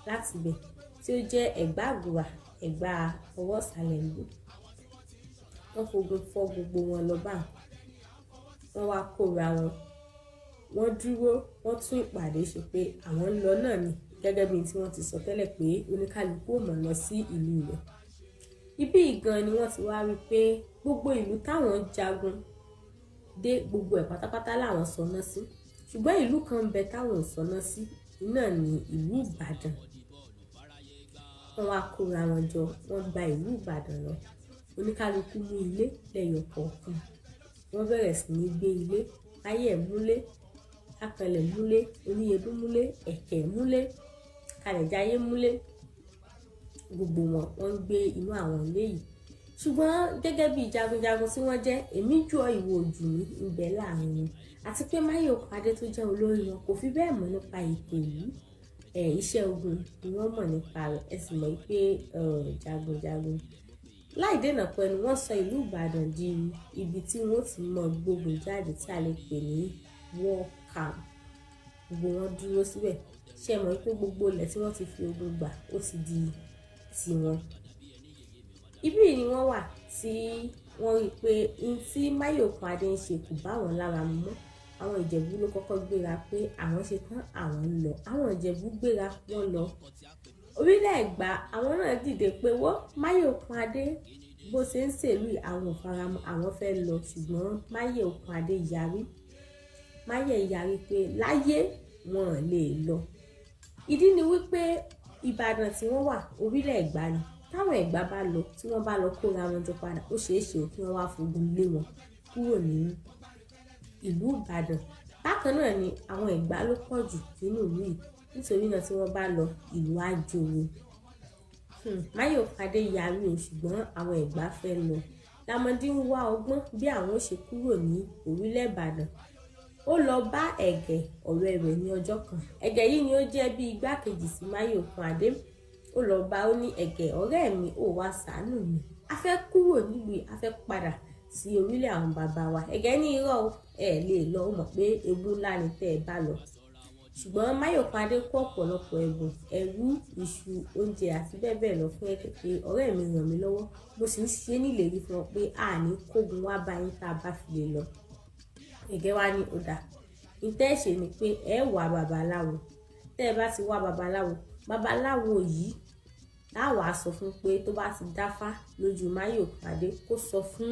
láti bẹ̀, tí ó jẹ́ Ẹ̀gbá Àgùrà, Ẹ̀gbá ọwọ́ ìsàlẹ̀ ìlú. Wọ́n fogun fọ́ gbogbo wọn lọ bá wọ́n wá kóra wọn, wọ́n dúró, wọ́n tún ìpàdé ṣe pé àwọn ń lọ náà ni, gẹ́gẹ́ bí tí wọ́n ti sọ tẹ́lẹ̀ pé oníkálukú ò mọ̀ lọ sí ìlú rẹ̀. Ibí gan ni wọ́n ti wá rí i pé gbogbo ìlú táwọn jagun dé, gbogbo ẹ̀ pátápátá làwọn sọná sí, ṣùgbọ́n ìlú kan ń bẹ táwọn ò sọná sí, náà ní ìlú Ìbàdàn. Wọ́n wá kóra wọn jọ, wọ́n gba ìlú Ìbàdàn lọ. Oníkálukú mú ilé lẹ́yọ kọ̀ọ̀kan, wọ́n bẹ̀rẹ̀ sí ní gbé ilé. Ayé múlé, Akànlẹ̀ múlé, Oníyẹdún múlé, Ẹ̀kẹ́ múlé, Kalẹ̀jayé múlé. Gbogbo wọn, wọ́n ń gbé inú àwọn ilé yìí. Ṣùgbọ́n gẹ́gẹ́ bí jagunjagun tí wọ́n jẹ́, èmi jù ọ́, ìwọ ojú mi ń bẹ láàrin wọn, àti pé Máyọ̀kún Adé tó jẹ́ olórí wọn kò fi bẹ́ẹ̀ mọ̀ nípa ètò ìlú ẹ̀. Iṣẹ́ ogun ni wọ́n mọ̀ nípa rẹ̀. Ẹ sì mọ̀ pé jagunjagun láì dènà pẹ̀lú, wọ́n sọ ìlú Ìbàdàn di ibi tí wọ́n ti mọ gbógun jáde, tí a lè pè ní war camp. Gbogbo wọn dúró síbẹ̀. Ṣe mọ̀ pé gbogbo ilẹ̀ tí wọ́n ti fi ogun gbà, ó ti di tiwọn. Ibí ni wọ́n wà tí wọ́n rí i pé n tí Máyọ̀kún Adé ń ṣe kò bá wọn lára mu mọ́. Àwọn Ìjẹ̀bú ló kọ́kọ́ gbéra pé àwọn ṣe tán, àwọn ń lọ. Àwọn Ìjẹ̀bú gbéra, wọ́n lọ. Orílẹ̀ Ẹ̀gbá, àwọn náà dìde pé wọ́n Máyọ̀kún Adé bó ṣe ń ṣèlú, àwọn ò faramọ́, àwọn fẹ́ lọ. Ṣùgbọ́n Máyọ̀kún Adé yarí. Máyẹ̀ yarí pé láyé, wọn ò lè lọ. Ìdí ni wípé Ìbàdàn tí wọ́n wà, orílẹ̀ Ẹ̀gbá ni. Táwọn Ẹ̀gbá bá lọ, tí wọ́n bá lọ kóra wọn jọ padà, ó ṣeé ṣe kí wọ́n wá fogun lé wọn kúrò ní ìlú Ìbàdàn. Bákan náà ni àwọn Ẹ̀gbá ló pọ̀ jù nínú ìlú yìí. Nítorí náà, tí wọ́n bá lọ, ìlú á jòrò. Máyọ̀kún Adé yarí o, ṣùgbọ́n àwọn Ẹ̀gbá fẹ́ lọ. Lámọdí ń wá ọgbọ́n bí àwọn ó ṣe kúrò ní orílẹ̀ Ìbàdàn. Ó lọ bá Ẹ̀gẹ́, ọ̀rẹ́ rẹ̀, ní ọjọ́ kan. Ẹ̀gẹ́ yìí ni ó jẹ́ bí igbákejì sí Máyọ̀kún Adé. Ó lọ bá, ó ní, "Ẹ̀gẹ́, ọ̀rẹ́ mi, ó wá ṣàánú mi. A fẹ́ kúrò nílùú, a fẹ́ padà sí orílẹ̀ àwọn bàbá wa." Ẹ̀gẹ́ ní, "Irọ́ o, ẹ lè lọ. Ó mọ̀ pé ewu ńlá ni tẹ́ ẹ bá lọ." Ṣùgbọ́n Máyọ̀kún Adé kó ọ̀pọ̀lọpọ̀ ẹ̀bùn, ẹrú, iṣu, oúnjẹ àti bẹ́ẹ̀ bẹ́ẹ̀ lọ fún Ẹ̀gẹ́ pé, "Ọ̀rẹ́ mi, ràn mí lọ́wọ́. Mo sì ń ṣe nílérí fún ọ pé àní kógun wá bá yín tá a bá fi lè lọ." Ẹ̀gẹ́ wá ní, "Ó dáa, ìtẹ́ ṣe ni pé ẹ wá babaláwo. Tẹ́ ẹ bá ti wá babaláwo, babaláwo yìí láwàá sọ fún pé tó bá ti dáfá lójú Máyọ̀kún Adé, kó sọ fún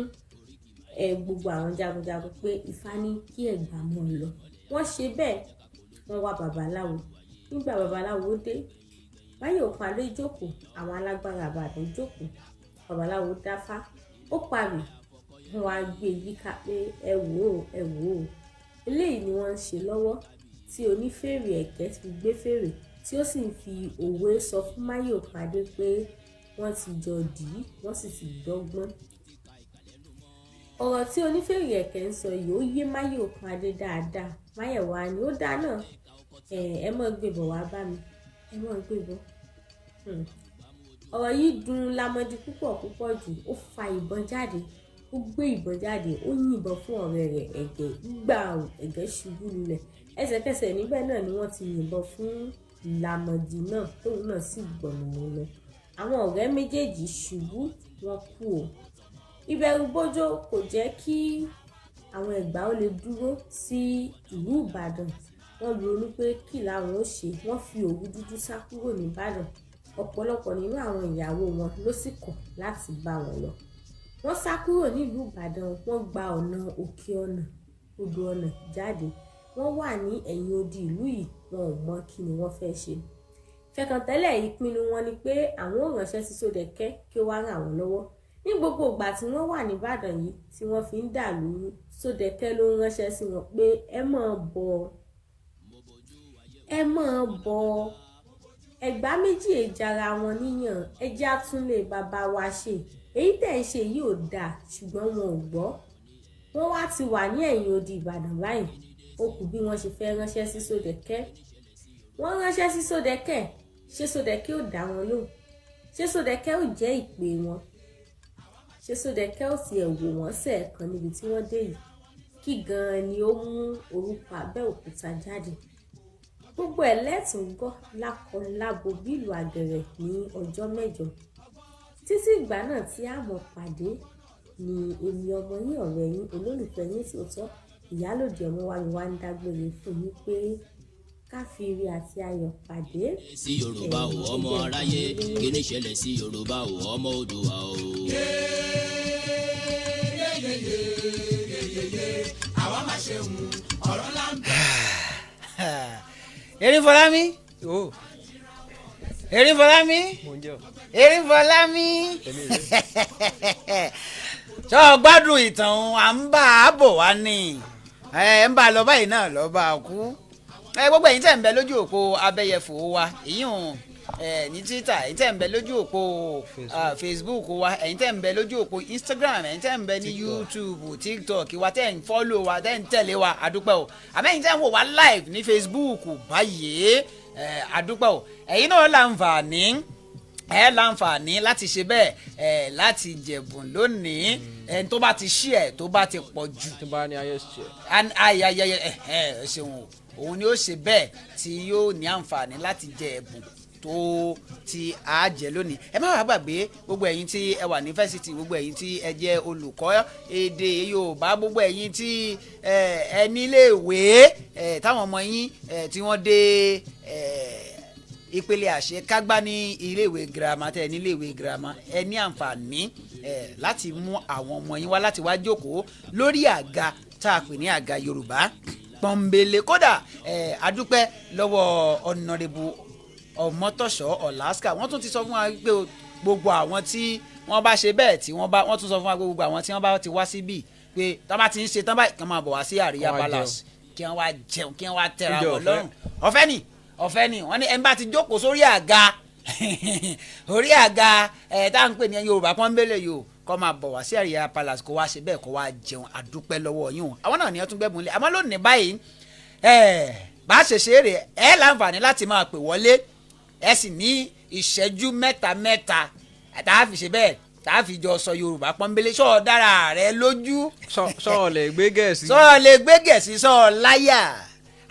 ẹ gbogbo àwọn jagunjagun pé Ifá ní kí Ẹ̀gbá mọ́ lọ." Wọ́n ṣe bẹ́ẹ̀, wọ́n wá babaláwo. Nígbà babaláwo dé, Máyọ̀kún Adé jókòó, àwọn alágbára Ìbàdàn jókòó. Babaláwo dáfá, ó parí. Wọ́n wá gbé yíká pé, "Ẹ wò ó, ẹ wò ó, eléyìí ni wọ́n ń ṣe lọ́wọ́ tí onífèrè ẹ̀kẹ́ fi gbé fèrè, tí ó sì ń fi òwe sọ fún Máyọ̀kún Adé pé Wọ́n ti jọ dì í, wọ́n sì ti dọ́gbọ́n. Ọ̀rọ̀ tí onífèrè ẹ̀kẹ́ ń sọ yìí ó yé Máyọ̀kúnadé dáadáa. Máyẹ̀wá ni ó dáa náà, ẹ mọ́ gbé bọ̀ wá bá mi, ẹ mọ́ gbé bọ̀. Ọ̀rọ̀ yìí dùn Lámọdí púpọ̀ púpọ̀ jù. Ó fa ìbọn jáde, ó gbé ìbọn jáde, ó yìnbọn fún ọ̀rẹ́ rẹ̀ Ẹ̀gẹ́. Gbà ò, Ẹ̀gẹ́ ṣubú lulẹ̀ ẹsẹ̀kẹsẹ̀. Níbẹ̀ náà ni wọ́n ti yìnbọn fún Lámọdí náà, tóun náà sì gbọ̀nà òun lọ. Àwọn ọ̀rẹ́ méjèèjì ṣubú, wọ́n kú o. Ìbẹ̀rù bójó kò jẹ́ kí àwọn Ẹ̀gbá ó lè dúró sí ìlú Ìbàdàn. Wọ́n ronú pé kí làwọn ó ṣe. Wọ́n fi òwú dúdú sá kúrò nìbàdàn. Ọ̀pọ̀lọpọ̀ nínú àwọn ìyàwó wọn ló sì kọ̀ láti bá wọn lọ. Wọ́n sá kúrò nílùú Ìbàdàn, wọ́n gba ọ̀nà òkè ọ̀nà odò ọ̀nà jáde. Wọ́n wà ní ẹ̀yìn odi ìlú yìí, wọn ò mọ kí ni wọ́n fẹ́ ṣe. Fẹ̀kàntẹ́lẹ̀ ìpinnu wọn ni pé àwọn ò ránṣẹ́ sí Sódẹ̀kẹ́ kí ó wá ràn wọ́n lọ́wọ́. Ní gbogbo ìgbà tí wọ́n wà nìbàdàn yìí tí wọ́n fi ń dà lóru, Sódẹ̀kẹ́ ló ń ránṣẹ́ sí wọn pé ẹ máa bọ̀, ẹ máa bọ̀. Ẹ̀gbá méjì èjàra wọn níyàn, ẹjẹ́ àtúnlé bàbá wa ṣe, èyí tẹ̀ ń ṣe yìí ò dáa. Ṣùgbọ́n wọn ò gbọ́. Wọ́n wá ti wà ní ẹ̀yìn odi Ìbàdàn báyìí. Ó kù bí wọ́n ṣe fẹ́ ránṣẹ́ sí Sódẹ̀kẹ́. Wọ́n ránṣẹ́ sí Sódẹ̀kẹ́. Ṣé Sódẹ̀kẹ́ ò dá wọn lóhùn? Ṣé Sódẹ̀kẹ́ ò jẹ́ ìpè wọn? Ṣé Sódẹ̀kẹ́ ò tiẹ̀ wò wọ́n sẹ́ẹ̀kan níbi tí wọ́n dé yìí? Kí gan-an ni ó mú orúkọ Abẹ́òkúta jáde? Gbogbo ẹ̀ lẹ́tùn gbọ́ lákọ-lábo bílùú àgẹ̀rẹ̀ ní ọjọ́ mẹ́jọ. Títí ìgbà náà tí a mọ̀ pàdé ni èmi ọmọ yín, ọ̀rẹ́ yín, olólùfẹ́ yín tòótọ́, Ìyálòdì Ọmọwámiwá ń dágbére fún yín pé ká fi ire àti ayọ̀ pàdé. Sí Yorùbá ò ọmọ aráyé, kí ni ṣẹlẹ̀ sí Yorùbá ò ọmọ Oòduà o. Àwa máa ṣe hùn ọ̀rọ̀ là ń bẹ̀. Erinfọlámi. O. Erinfọlámi. Mo ń jẹ́ o. Erinfọlámi. Èmi rèé. Ṣé o gbádùn ìtàn òun? À ń bá a bọ̀ wá ní ẹ ń bá a lọ báyìí náà lọ́ bá a kú. Ẹ gbogbo ẹ̀yin tẹ̀ ń bẹ lójú òpó abẹ́yẹfò wa, ìyún ẹ ní Twitter, ẹ̀yin tẹ̀ ń bẹ lójú òpó Facebook wa, ẹ̀yin tẹ̀ ń bẹ lójú òpó Instagram, ẹ̀yin tẹ̀ ń bẹ ní YouTube, TikTok wa, tẹ̀ ń follow wa, tẹ̀ ń tẹ̀lé wa, àdúpẹ́ o. Àmọ́ ẹ̀yin tẹ̀ ń wò wá live ní Facebook báyìí, ẹ àdúpẹ́ o. Ẹ̀yin náà láǹfààní, ẹ láǹfààní láti ṣe bẹ́ẹ̀, ẹ láti jẹ̀bùn lónìí. Ẹ tó bá ti ṣí ẹ tó bá ti pọ̀ jù Tó bá ní highest share. Ayẹyẹ ẹ ẹ ṣeun o. Òun ni ó ṣe bẹ́ẹ̀ tí yóò ní àǹfààní láti jẹ ẹ̀bùn tó ti á jẹ lónìí. Ẹ má wàá gbàgbé, gbogbo ẹ̀yin tí ẹ wà ní fásitì, gbogbo ẹ̀yin tí ẹ jẹ́ olùkọ́ èdè Yorùbá, gbogbo ẹ̀yin tí ẹ ẹ níléèwé ẹ táwọn ọmọ yín ẹ tí wọ́n dé ẹ ìpele àṣekágbá ní iléèwé girama, tẹ níléèwé girama, ẹ ní àǹfààní ẹ láti mú àwọn ọmọ yín wá láti wá jókòó lórí àga tá a pè ní àga Yorùbá pọ́nbélé. Kódà ẹ adúpẹ́ lọ́wọ́ Ọ̀nàrẹ́bù Ọmọtọ́ṣọ́ Ọ̀làsíkà. Wọ́n tún ti sọ fún wa pé gbogbo àwọn tí wọ́n bá ṣe bẹ́ẹ̀ tí wọ́n bá, wọ́n tún sọ fún wa pé gbogbo àwọn tí wọ́n bá ti wá síbí pé tí wọ́n bá ti ń ṣe tán báyìí, kí wọ́n máa bọ̀ wá sí Àríyá Kí wọ́n wá Palace, kí wọ́n wá jẹun, kí wọ́n wá tẹ́ra Oúnjẹ wọn ọ̀fẹ́. lọ́rùn. Ọ̀fẹ́ ni, ọ̀fẹ́ ni. Wọ́n ní ẹni bá ti jókòó sórí àga, orí àga ẹ̀ tá à ń pè ní Yorùbá pọ́nbélé yìí o, kó máa bọ̀ wá sí Àríyá Palace, kó wá ṣe bẹ́ẹ̀, kó wá jẹun. Àdúpẹ́ lọ́wọ́ yín o. Àwọn náà ni wọ́n tún gbẹ́bùn lé. Àmọ́ lónìí báyìí, ẹ̀ bá a ṣe ṣe é rè, ẹ̀ láǹfààní láti máa pè wọlé. Ẹ sì ní ìṣẹ́jú mẹ́ta mẹ́ta tá a fi ṣe bẹ́ẹ̀, tá a fi jọ sọ Yorùbá pọ́nbélé. Sọ dára rẹ lójú? Sọ lè gbé Gẹ̀ẹ́sì. Sọ lè gbé Gẹ̀ẹ́sì, sọ láyà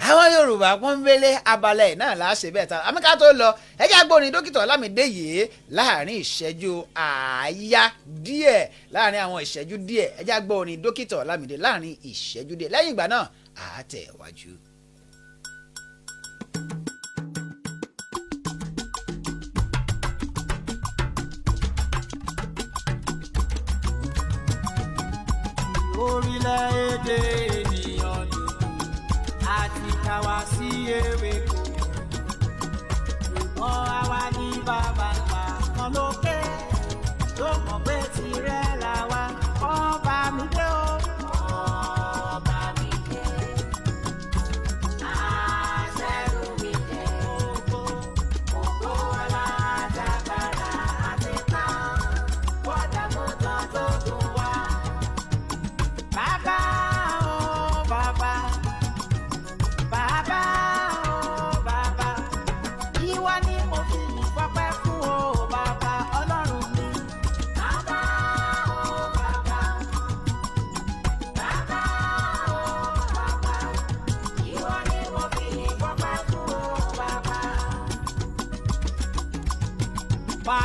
àwọn Yorùbá pọ́nbélé. Abala ẹ̀ náà là á ṣe bẹ́ẹ̀ ta. Àmì ká tó lọ, ẹ jẹ́ agbórin dókítà Ọlámídé yìí láàrin ìṣẹ́jú àáyá díẹ̀, láàrin àwọn ìṣẹ́jú díẹ̀. Ẹ jẹ́ agbórin dókítà Ọlámídé láàrin ìṣẹ́jú díẹ̀. Lẹ́yìn ìgbà náà, àá tẹ̀ wájú. Orílẹ̀-èdè ènìyàn dúdú àti káwa sí ewéko, ṣùgbọ́n àwa ní bàbá ńlá kan lókè tó mọ̀ pé tirẹ̀ là wá. Ọba mi dé o. Ọba mi dé. Aṣẹ́gun mi dé. Ògo, ògo alágbára àti ká.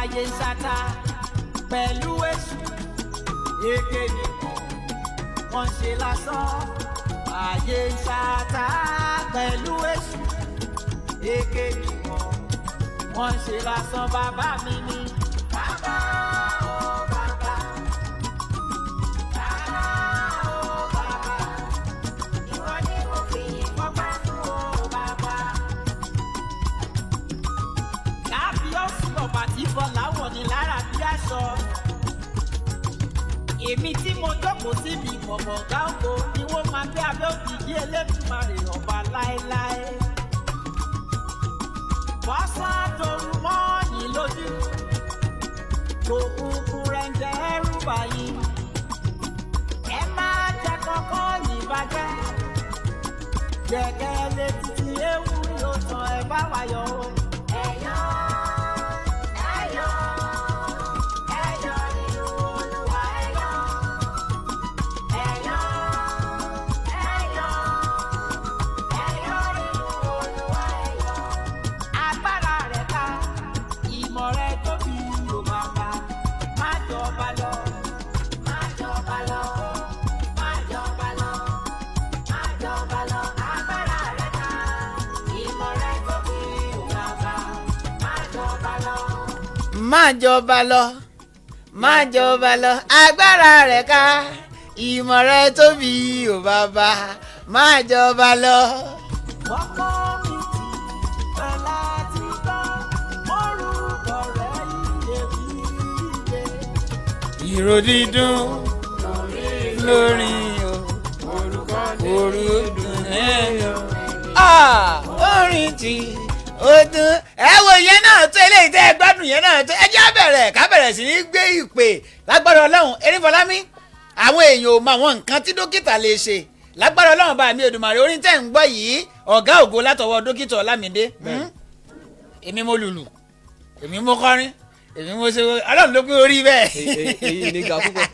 Báyé ń ṣáta pẹ̀lú èṣù, èké nìkan wọ́n ṣe lásán. Báyé ń ṣáta pẹ̀lú èṣù, èké nìkan wọ́n ṣe lásán. Bàbá mi ni. Bàbá o bàbá, bàbá o bàbá, ìwọ ni mo fi ọpẹ́ fún o bàbá. Kábíyèsí ọba tí fọlá wọ̀ ní lára bí aṣọ. Èmi tí mo jókòó síbi ìkọ̀kọ̀ ọ̀gá ògo ni wọ́n máa gbé abẹ́ òjìji Elédùmarè ọba láéláé. Bọ́sán torú mọ́ọ̀nì lójú, kò kúkú rẹ̀ ń jẹ́ ẹrú báyìí. Ẹ máa jẹ kọ́kọ́ yìí bàjẹ́. Gẹ́gẹ́ létí tí ewu yóò tán ẹ bá wa yọ̀ o. Ẹ̀yọ́ ẹ̀yọ́ ẹ̀yọ́ nínú Olúwa ẹ̀yọ́. Ẹ̀yọ́ ẹ̀yọ́ ẹ̀yọ́ nínú Olúwa ẹ̀yọ́. Agbára rẹ̀ ká, ìmọ̀ rẹ̀ tóbi ló máa bá. Má jọba lọ, má jọba lọ, má jọba lọ, má jọba lọ. Agbára rẹ̀ ká, ìmọ̀ rẹ̀ tóbi ló máa bá. Má jọba lọ. Má jọba lọ, má jọba lọ, agbára rẹ̀ ká, ìmọ̀ rẹ̀ tóbi ò bàbá, má jọba lọ. Ọkọ mi ti pẹ́ láti gbọ́, orúkọ rẹ̀ iyebíye. Ìró dídùn lórí o, orúdùn lẹ́yìn orin tí ó dún. Ẹ wo ìyẹn náà tó, eléyìí tẹ́ ẹ gbádùn yẹn náà tó. Ẹ jẹ́ á bẹ̀rẹ̀, ká bẹ̀rẹ̀ sí ní gbé ìpè lágbára Ọlọ́run. Erinfọlámi, àwọn èèyàn ò mọ àwọn nǹkan tí dókítà lè ṣe. Lágbára Ọlọ́run bá mi Èdùmàrè, orin tẹ́ ń gbọ́ yìí, ọ̀gá ògo látọwọ́ dókítà Ọlámídé. Èmi mo lùlù, èmi mo kọrin, èmi mo ṣe, Ọlọ́run ló pín orí bẹ́ẹ̀. Èyí ní ga púpọ̀.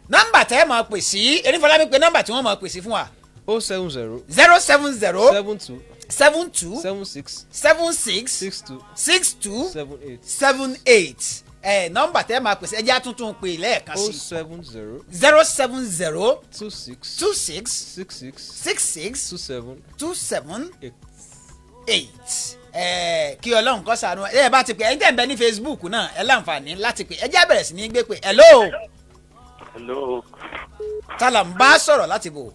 Nọ́mbà tẹ́ ẹ máa pè sí, Erinfọlámi, pé nọ́mbà tí wọ́n máa pè sí fún wa. 070 070 72 72 76 76 62 62 78. 78. Ẹ nọ́mbà tẹ́ máa pèsè, ẹjẹ́ àtúntún pè lẹ́ẹ̀kan o sí. 70 070 26 26 66 66 27 27 8. 8. Ẹ kí Ọlọ́run kó ṣàánú ẹ. Bá ti pè, ẹ̀yin tẹ́ ń bẹ ní Facebook náà, ẹ láǹfààní láti pè. Ẹ jẹ́ á bẹ̀rẹ̀ sí ní gbé pè. Hello. Hello, Ta là ń bá sọ̀rọ̀ láti bò?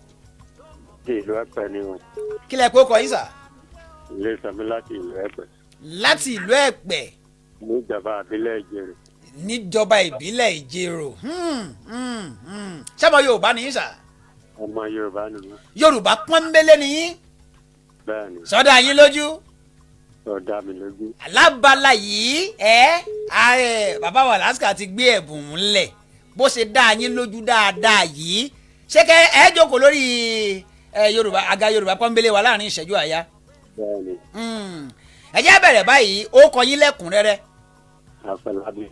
ti ìlú Ẹ̀pẹ́ ni o. Kí lẹ pé ó kọ yín sà? Ilé Sàmí láti ìlú Ẹ̀pẹ́. Láti ìlú Ẹ̀pẹ́. Níjọba àbílẹ̀ Ìjẹ̀rò. Níjọba ìbílẹ̀ Ìjẹ̀rò. Ṣé ọmọ Yorùbá ni yín sà? Ọmọ Yorùbá ni wọ́n. Yorùbá pọ́nbélé ni yín. Bẹ́ẹ̀ ni, Sọ́dọ̀ yín lójú. ó dá mi lójú. Alábala yìí, ẹ ẹ bàbá wa Alaska ti gbé ẹ̀bùn ńlẹ̀. Bó ṣe dá yín lójú dáadáa yìí, ṣé kẹ́ ẹ jókòó lórí ẹ Yorùbá, àga Yorùbá pọ́nbélé wa láàrin ìṣẹ́jú àyá? Bẹ́ẹ̀ ni, Ẹ jẹ́ á bẹ̀rẹ̀ báyìí. Ó kọ yín lẹ́kùnrẹ́rẹ́. Afọlábí.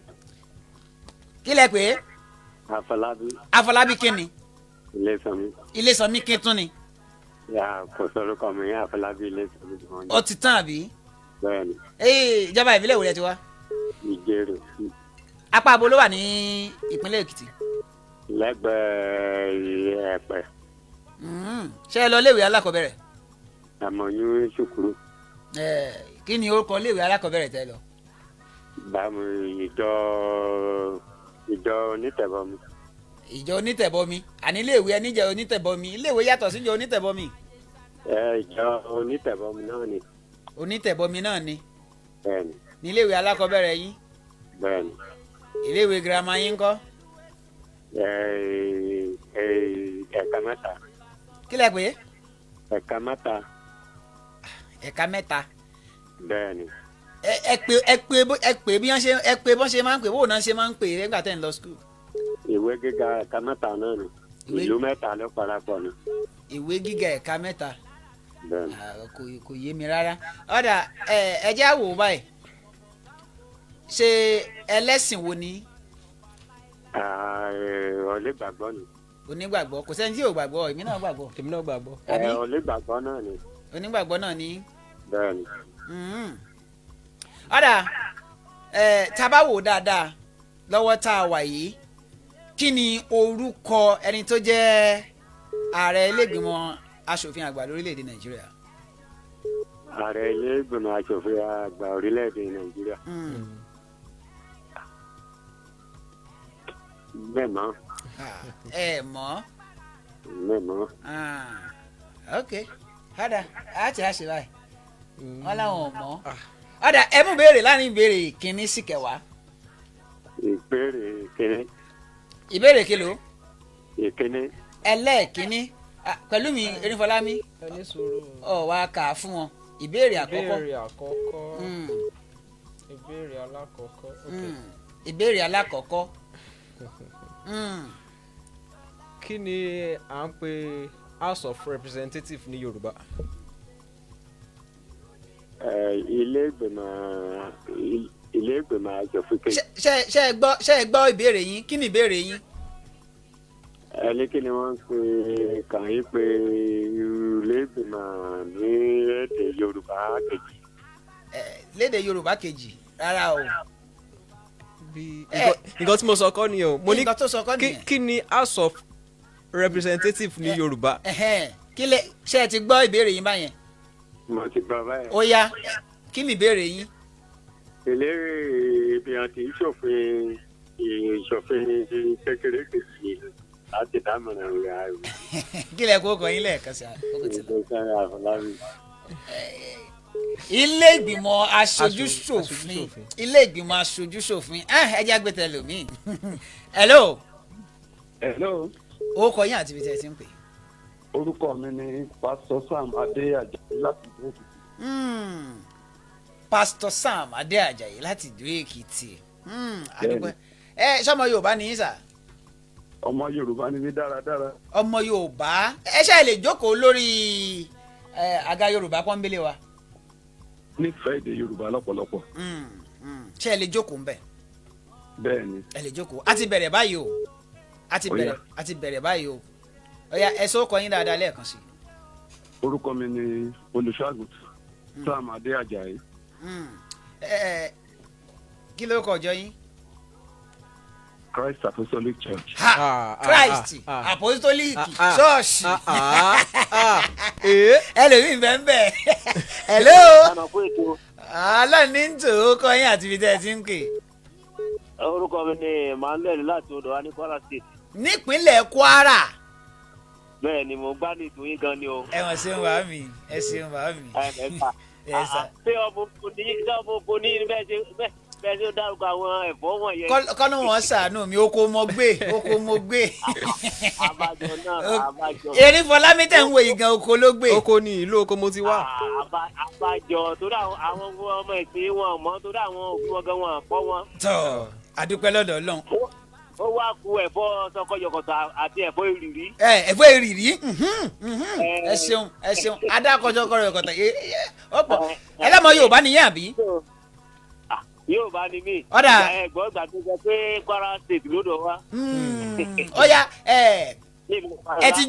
Kí lẹ pé? Afọlábí. Afọlábí kínni? Ilé Sàmí. Ilésanmí kí tún ni? Yà kò sórúkọ mi, Afọlábí Ilé Sàmí ni wọ́n Ó jẹ́. ti tán àbí? Bẹ́ẹ̀ ni, Ee, ìjọba ìbílẹ̀ wo lẹ ti wá? Ìjẹ̀rò. Apá abo ló wà ní ìpínlẹ̀ Èkìtì? Lẹ́gbẹ̀ẹ́ Ẹ̀pẹ́. Ṣé ẹ lọ iléèwé alákọ̀ọ́bẹ̀rẹ̀? Àmọ́ yín ṣùkúrú. Ẹ kí ni orúkọ iléèwé alákọ̀ọ́bẹ̀rẹ̀ tẹ́ lọ? Báwo ìjọ onítẹ̀bọmi. Ìjọ onítẹ̀bọmi? Àní iléèwé ẹníjẹ onítẹ̀bọmi, iléèwé yàtọ̀ síjọ onítẹ̀bọmi. Ẹ ìjọ onítẹ̀bọmi náà ni. Onítẹ̀bọmi náà ni? Bẹ́ẹ̀ ni, Ní iléèwé alákọ̀ọ́bẹ̀rẹ̀ yín? Bẹ́ẹ̀ ni. Iléèwé girama yín ńkọ́? Ẹ ẹ ẹ̀ka mẹ́ta. Kí lẹ pé? Ẹ̀ka mẹ́ta. Ẹ̀ka mẹ́ta? Bẹ́ẹ̀ ni. Ẹ pè bí wọ́n ṣe, ẹ pè bọ́n ṣe máa ń pè, bóun náà ṣe máa ń pè nígbà tẹ́ ń lọ school. Ìwé gíga ẹ̀ka mẹ́ta náà ni. Ìlú mẹ́ta ló parapọ̀ ni. Ìwé gíga ẹ̀ka mẹ́ta? Bẹ́ẹ̀ ni. Ah, kò yé mi rárá. Ọ̀dà ẹ jẹ́ á wò ó báyìí, ṣé ẹlẹ́sìn wo ni? Onígbàgbọ́ ni. Onígbàgbọ́, kò sẹ́ni tí ò gbàgbọ́, èmi náà gbàgbọ́. Èmi náà gbàgbọ́. Àbí? Onígbàgbọ́ náà ni. Onígbàgbọ́ náà ni? Bẹ́ẹ̀ ni. Ọ̀dà Ẹ tá a bá wò dáadáa lọ́wọ́ tá a wà yìí, kí ni orúkọ ẹni tó jẹ́ ààrẹ ilégbìmọ̀ asòfin àgbà lórílẹ̀‐èdè Nàìjíríà? Ààrẹ ilé ìgbìmọ̀ asòfin àgbà orílẹ̀-èdè Nàìjíríà. Mẹ́mọ́. Ẹ mọ̀. Mẹ́mọ́. Ok, ọ̀dà àti àṣẹ báyìí wọn làwọn ò mọ̀. Ọ̀dà, ẹ mú béèrè láàrin ìbéèrè kìíní sí kẹwàá. Ìbéèrè kìíní. Ìbéèrè kìló? Ìkíní. Ẹlẹ́ẹ̀kínní. Pẹ̀lú mi Erinfọlámi ọ wá kà á fún wọn, ìbéèrè àkọ́kọ́. Ìbéèrè àkọ́kọ́. Ìbéèrè alákọ̀ọ́kọ́. Ìbéèrè alákọ̀ọ́kọ́. Kí ni à ń pè House of Representatives ní Yorùbá? Ilé ìgbìmọ̀ asòfin kejì. Ṣé ẹ gbọ́ ìbéèrè yín? Kí ni ìbéèrè yín? Ẹni kí ni wọ́n ń pè kàn yín pé ilé ìgbìmọ̀ ní èdè Yorùbá kejì? Lédè Yorùbá kejì, rárá o. Nǹkan tí mo sọ kọ́ nìyẹn o. Mo ní Nǹkan tó sọ kọ́ nìyẹn. Kí ni House of Representatives ní Yorùbá? Kí lẹ ṣé ẹ ti gbọ́ ìbéèrè yín báyẹn? Mo ti gbọ́ báyìí. Ó yá, kí ni ìbéèrè yín? Ilé ibi àti ìṣòfin kékeré kejì láti dámọ̀ràn rẹ̀ àrùn. Kí lẹ kó kọ yín lẹ́ẹ̀kan sí, àkókò tí lọ. Ìgbésẹ̀ Àfọlábí. Ilé ìgbìmọ̀ aṣojú ṣòfin, ilé ìgbìmọ̀ aṣojú ṣòfin. Ẹ jẹ́ àgbẹ̀tẹ̀ lòmíì. Hello. Hello. Orúkọ yín àti ibi tí ẹ ti ń pè? Orúkọ mi ni Pásítọ̀ Sam Adé Àjàyí láti ìlú Èkìtì. Pastor Sam Adé Àjàyí láti ìlú Èkìtì. Àdúpẹ́. Ẹ sọmọ Yorùbá ni yín sà? Ọmọ Yorùbá ni mí dáradára. Ọmọ Yorùbá. Ẹ ṣe lè jókòó lórí àga Yorùbá pọ́nbélé wa? Nífẹ̀ẹ́ èdè Yorùbá lọ́pọ̀lọpọ̀. Ṣe lè jókòó ń bẹ̀? Bẹ́ẹ̀ ni. Ẹ lè jókòó. A ti bẹ̀rẹ̀ báyìí o, a ti Ó yá. bẹ̀rẹ̀, a ti bẹ̀rẹ̀ báyìí o. Ó yá, ẹ sọ kọ yín dáadáa lẹ́ẹ̀kan sí i. Orúkọ mi ni Olùṣọ́àgùtàn Sam Adé Àjàyí. Ẹ ẹ, kí ló kọ ọjọ́ yín? Christ Apostolic Church. Ha, Christ Apostolic Church. Ẹlòmíì bẹ́ẹ̀ bẹ́ẹ̀. Hello. Aláàní ń tò ó kọ yín àti ibi tẹ́ ẹ ti ń pè? Orúkọ mi ni Emmanuel láti odò wa ní Kwara State. Nípínlẹ̀ Kwara. Bẹ́ẹ̀ ni, mo gbádùn ètò yín gan ni o. Ẹ wọ́n ṣeun bàá mi, ẹ ṣeun bàá mi. Ẹ mẹ́fà. Yes, sir. Ṣé ọmọ oko ní bẹ́ẹ̀ ṣe dárúkọ àwọn ẹ̀fọ́ wọ̀nyẹn? Kọ́nù wọn ṣàánú mi, oko mo gbé, oko mo gbé. Abájọ náà, abájọ. Erin Fọlámi tẹ̀ ń wo ìgàn, oko ló gbé. Oko ni, ìlú oko mo ti wá. Abájọ, torí àwọn ọmọ ìsìn wọn mọ́, torí àwọn òbí wọn gan wọn kọ́ wọn. Tọ́, àdúpẹ́ lọ́dọ̀ Ọlọ́run. Ó wá ku ẹ̀fọ́ sọkọyọkọtà àti ẹ̀fọ́ ìrìrì. Ẹ ẹ̀fọ́ ìrìrì, ẹ ṣeun, ẹ ṣeun. Adákọjọkọrọ ẹ̀kọ́tà ọ̀pọ̀ ẹlẹ́mọ Yorùbá nìyẹn, àbí? Yóò bá ní mí. Ọ̀dà. Ẹ̀gbọ́n ìgbà tó sọ pé Kwara State lódò wa. Ó yá, ẹ ti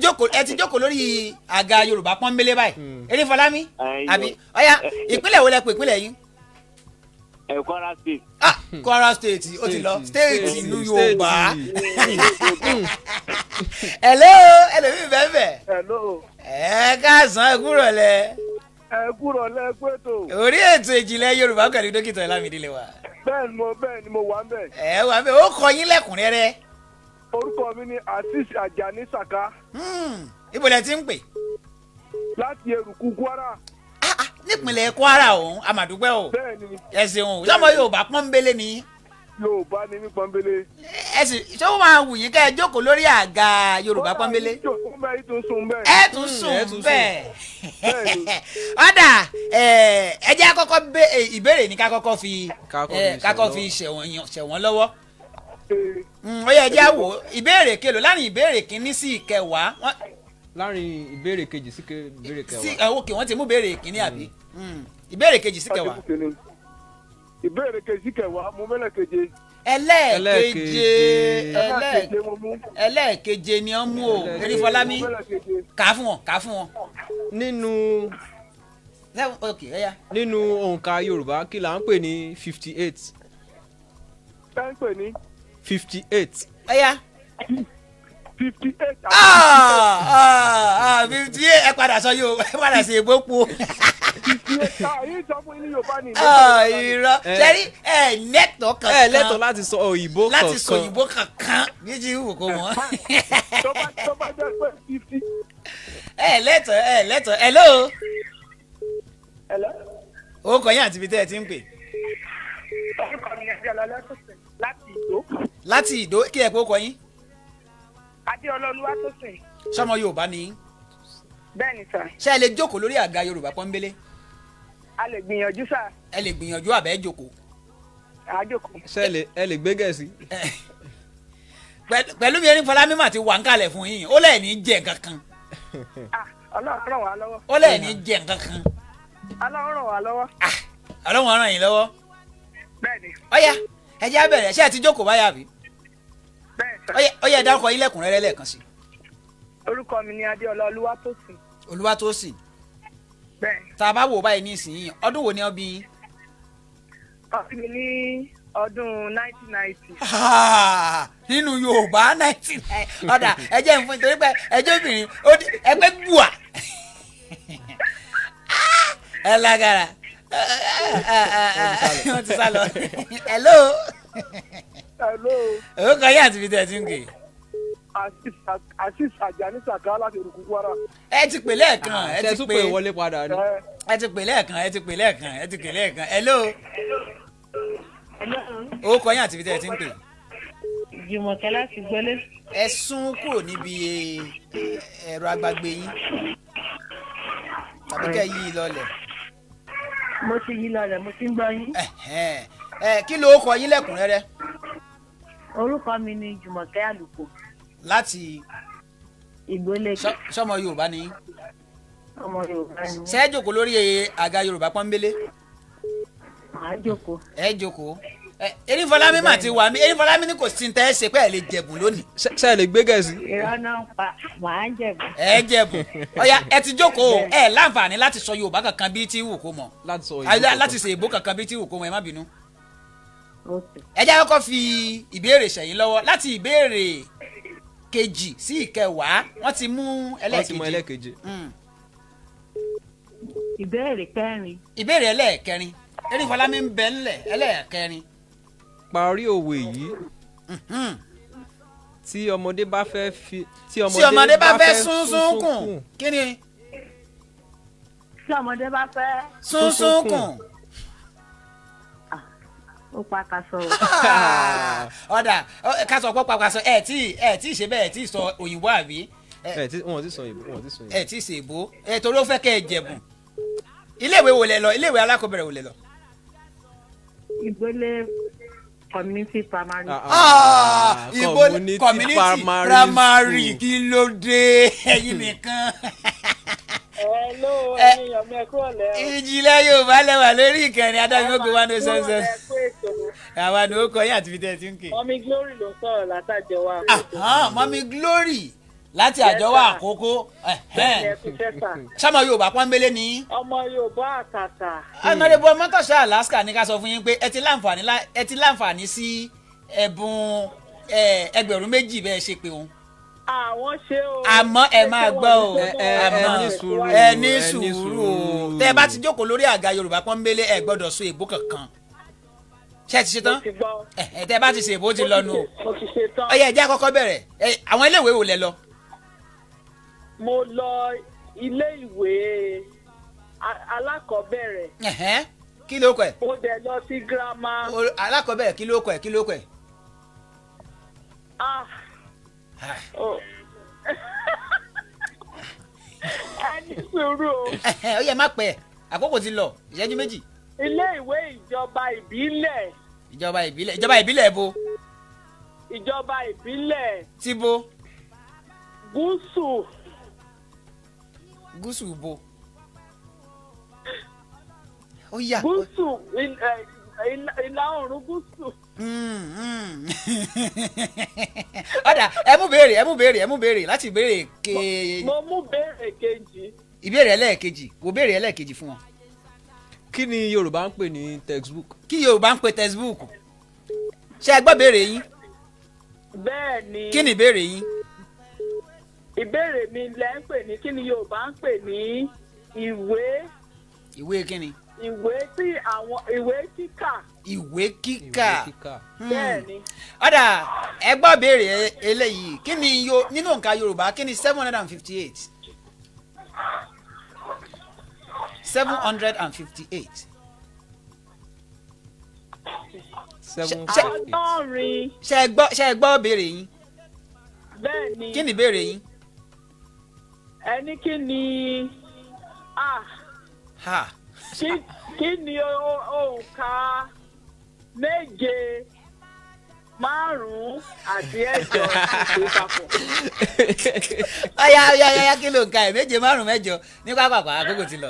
jókòó lórí àga Yorùbá pọ́nbélé báyìí, Erin Fọlámi, àbí? Ó yá, ìpínlẹ̀ wo lẹ pè ìpínlẹ̀ yín? Ẹ Kwara State. Ah, Kwara State, ó ti lọ state ìlú Yorùbá. Hello, ẹlòmíì bẹ́ẹ̀ bẹ́ẹ̀. Hello. Ẹ káàsán, ẹ kúrò lẹ. Ẹ kúrò lẹ́gbẹ̀tò. Orí ètò Ìjìnlẹ̀ Yorùbá pẹ̀lú Dókítà Ọlámídé lè wà. Bẹ́ẹ̀ ni mo wà ń bẹ̀. Ẹ wà bẹ́ẹ̀, ó kọ yín lẹ́kùnrẹ́rẹ́. Orúkọ mi ni Azeez Ajani Saka. Ibo lẹ ti ń pè? Láti Eruku, Kwara. Nípìnlẹ̀ Kwara ọ̀hún, àmàdúpẹ́ o. Bẹ́ẹ̀ni. Ẹ ṣeun. Sọmọ Yorùbá pọ́nbélé ni? Yorùbá ni mí pọ́nbélé. Ẹ sì ṣé ó máa wù yín ká ẹ jókòó lórí àga Yorùbá pọ́nbélé? Kódà yìí tún sùn bẹ́ẹ̀. Ẹ tún sùn bẹ́ẹ̀. Ọ̀dà, ẹ jẹ́ àkọ́kọ́ ìbéèrè ní ká kọ́kọ́ fi ká kọ́kọ́ fi ṣẹ̀wọ̀n lọ́wọ́. Ó yẹ, ẹ jẹ́ wò ìbéèrè kelò láàrin ìbéèrè kínní sí ìkẹwàá. Láàrin ìbéèrè kejì sí ìbéèrè kẹwàá. Sí, ok, wọ́n ti mú ìbéèrè kínní, àbí? Ìbéèrè kejì sí kẹwàá. Ìbéèrè kejì kẹwàá, mo mẹ́lẹ̀ keje. Ẹlẹ́ẹ̀keje, ẹlẹ́ẹ̀keje ni wọ́n mú o. Erífọlámi, kà á fún wọn, kà á fún wọn. Nínú Ok, ó yá. Nínú òǹkà Yorùbá, kí là ń pè ní 58? Ẹ ń pè ní 58. Ọ̀yá. 58. 58, ẹ padà sọ yóò, ẹ padà sí èbó po. 58. Yìí sọ fún yín ní Yorùbá ni. Irọ́ sẹ́rí, ẹ lẹ́tọ̀ọ́ kankan. Ẹ lẹ́tọ̀ọ́ láti sọ òyìnbó kankan. Láti sọ òyìnbó kankan méjì wù kó wọ́n. Tó bá jẹ́ pé 50. Ẹ lẹ́tọ̀ọ́, ẹ lẹ́tọ̀ọ́. Hello. Hello. Orúkọ yín àti ibi tẹ́ ẹ ti ń pè. Orúkọ mi ni Adéọlá Olúwatósìn láti Ìdó. Láti Ìdó, kí ẹ pé ó kọ yín. Adéọlá Olúwatósìn. Sọmọ Yorùbá ni yín? Bẹ́ẹ̀ ni sà. Ṣé ẹ lè jókòó lórí àga Yorùbá pọ́nbélé? A lè gbìyànjú sà. Ẹ lè gbìyànjú àbẹ́ jókòó. À á jókòó. Ṣé ẹ lè gbé Gẹ̀ẹ́sì? Pẹ̀lú mi, ẹni Fọlámi mà ti wà ń kalẹ̀ fún yín, ó lẹ̀ ní jẹ nǹkan kan. Ọlọ́run ràn wá lọ́wọ́. Ó lẹ̀ ní jẹ nǹkan kan. Ọlọ́run ràn wá lọ́wọ́. Ọlọ́run ràn yín lọ́wọ́. Bẹ́ẹ̀ni. Ọ̀yá, ẹ jẹ́ á bẹ̀rẹ̀. Ṣé ẹ ti jókòó báyà bí? Bẹ́ẹ̀ sà. Ọ̀yá, ẹ dárúkọ yín lẹ́kùnrẹ́rẹ́ lẹ́ẹ̀kan sí. Orúkọ mi ni Adéọlá Olúwatósìn. Olúwatósìn. Bẹ́ẹ̀ni. Tá a bá wò báyìí nísìnyí, ọdún wo ni wọ́n bí yín? Wọ́n bí mi ní ọdún 1990. Nínú Yorùbá 99. Ọ̀dà, ẹ jẹ́ n fún torí pé ẹjọ́ obìnrin ẹgbẹ́ gbùà. Ẹ lágara. Wọ́n ti sá lọ. Hello. Hello. Orúkọ yín àti ibi tẹ́ ẹ ti ń pè. Azeez Ajani Saka láti Eruku Kwara. Ẹ ti pè lẹ́ẹ̀kan, ẹ Ṣé ti tún pè pè wọlé padà ni? Ẹ ti pè lẹ́ẹ̀kan, ẹ ti pè lẹ́ẹ̀kan, ẹ ti pè lẹ́ẹ̀kan. Hello. Orúkọ yín àti ibi tẹ́ ẹ ti ń pè. Jùmọ̀kẹ́ láti gbélé. Ẹ sún kúrò níbi ẹ̀rọ agbágbé yín tàbí kẹ́ yí i lọlẹ̀. Mo ti yí lọlẹ̀, mo ti ń gbọ́ yín. Ẹ kí ló kọ yín lẹ́kùnrẹ́rẹ́? Orúkọ mi ni Jùmọ̀kẹ́ Àlùkò. Láti Ìgbólé. Sọmọ Yorùbá ni yín? Ọmọ Yorùbá ni mí. Ṣé ẹ jókòó lórí àga Yorùbá pọ́nbélé? Màá jókòó. Ẹ jókòó. Erin Fọlámi mà ti wà mí. Erin Fọlámi ní kò sí ní tẹ́ ẹ ṣe pé ẹ lè jẹ̀bùn lónìí. Ṣé ẹ lè gbé Gẹ̀ẹ́sì? Irọ́ náà ń pa, màá jẹ̀bù. Ẹ jẹ̀bùn. Ọ̀yá, ẹ ti jókòó, ẹ láǹfààní láti sọ Yorùbá kankan bíi tí wù kó mọ̀. Láti sọ Ayọ̀, òyìnbó. Láti ṣe èbó kankan bíi tí wù kó mọ̀, ẹ má bínú. Ẹ jẹ́ kọ́kọ́ fi ìbéèrè ṣẹ̀yìn lọ́wọ́ láti ìbéèrè kejì sí ìkẹwàá. Wọ́n ti mú Wọ́n ti mú ẹlẹ́ẹ̀keje. ẹlẹ́ẹ̀keje. Ìbéèrè kẹrin. Ìbéèrè ẹlẹ́ẹ̀kẹrin, Erin Fọlámi ń bẹ ńlẹ̀ ẹlẹ́ẹ̀kẹrin. Parí òwe yìí. Tí ọmọdé bá fẹ́ fi. Tí ọmọdé bá fẹ́ sún kùn, kí ni? Tí ọmọdé bá fẹ́. Sún kùn. Ó pa kaṣọ o. Ọ̀dà, ká sọ pọ́ pàpà sọ, ẹ tí ṣe bẹ́ẹ̀, ẹ tí sọ òyìnbó àbí? Ẹ tí wọn ò ti sọ òyìnbó, wọn ò ti sọ òyìnbó. Ẹ tí ṣe èbó ẹ torí ó fẹ́ kẹ́ ẹ jẹ̀bùn. Iléèwé wo lẹ lọ? Iléèwé alákọ̀ọ́bẹ̀rẹ̀ wo lẹ lọ? Ìgbólé Community Primary. Ah, Ìgbólé Community Community Primary Primary School. Kí ló dé ẹ̀yin nìkan? Hello, ẹ̀yin èèyàn mi, ẹ kúrò lẹ́ o. Ìjìnlẹ̀ Yorùbá lẹ́wà lórí ìkànnì Adágúnmọ́gbé 107. Ẹ kú ètò. Àwa ni ó kọ yín àti fi tẹ́ ẹ ti ń kè. Mọ́mí Glory ló ń sọ̀rọ̀ látàjọ wa. Mọ́mí Glory láti àjọwọ́ àkókò. Bẹ́ẹ̀ni, ẹ kú iṣẹ́ sà. Sọmọ Yorùbá pọ́nbélé ni. Ọmọ Yorùbá àtàtà. Honorable Ọmọ́tọ̀ṣọ́ Alaska ní ká sọ fún yín pé ẹ ti láǹfààní sí ẹ̀bùn 2000 bẹ́ẹ̀ ṣe pé òun. Àwọn ṣe o. Àmọ́ ẹ máa gbọ́ o, àmọ́ ẹ ní sùúrù, ẹ ní ẹ ní sùúrù o. Tẹ́ ẹ bá ti jókòó lórí àga Yorùbá pọ́nbélé, ẹ gbọ́dọ̀ sọ èbó kankan. Ṣé ẹ ti ṣe tán? Ẹ tẹ́ ẹ bá ti ṣe èbó ti lọ nù o. Mo ti ṣe tán. Ó yá, ẹ jẹ́ á kọ́kọ́ bẹ̀rẹ̀. Àwọn iléèwé wo lẹ lọ? Mo lọ ilé ìwé alákọ̀ọ́bẹ̀rẹ̀. Ẹ̀hẹ́n. Kí ló kọ ẹ̀? Mo dẹ̀ lọ sí girama. Alákọ̀ọ́bẹ̀rẹ̀, kí ló kọ ẹ̀? Kí ló kọ ẹ̀? Ah. Oh. Ẹ ní sùúrù o. Ẹ̀hẹ́n, ó yẹ má pẹ́, àkókò ti lọ, ìṣẹ́jú 2. Ilé ìwé ìjọba ìbílẹ̀. Ìjọba ìbílẹ̀, ìjọba ìbílẹ̀ bo? Ìjọba ìbílẹ̀. Tí bo? Gúúsù. Gúúsù bo? Ó yá. Gúúsù ìlà oòrùn gúúsù. Ọ̀dà, ẹ mú béèrè, ẹ mú béèrè, ẹ mú béèrè láti ìbéèrè ke. Mo mú béèrè kejì. Ìbéèrè ẹlẹ́ẹ̀kejì, wo béèrè ẹlẹ́ẹ̀kejì fún wọn. Kí ni Yorùbá ń pè ní textbook? Kí Yorùbá ń pè textbook? Ṣé ẹ gbọ́ béèrè yín? Bẹ́ẹ̀ ni. Kí ni ìbéèrè yín? Ìbéèrè mi lẹ ń pè ní kí ni Yorùbá ń pè ní ìwé. Ìwé kí ni? Ìwé tí àwọn ìwé kíkà. Ìwé kíkà. Bẹ́ẹ̀ ni. Ọ̀dà, ẹ gbọ́ béèrè eléyìí. Kí ni nínú òǹkà Yorùbá, kí ni 758? 758. Seven. 80. Ṣé ẹ gbọ́ béèrè yín? Bẹ́ẹ̀ ni. Kí ni ìbéèrè yín? Ẹni kí ni Ha. Kí ni òǹkà 7, 5 àti 8 tó papọ̀? Ọ̀yá ọ̀yá ọ̀yá, kí ló ń ka ẹ̀? 7, 5, 8 ní pápákọ̀, àkókò ti lọ.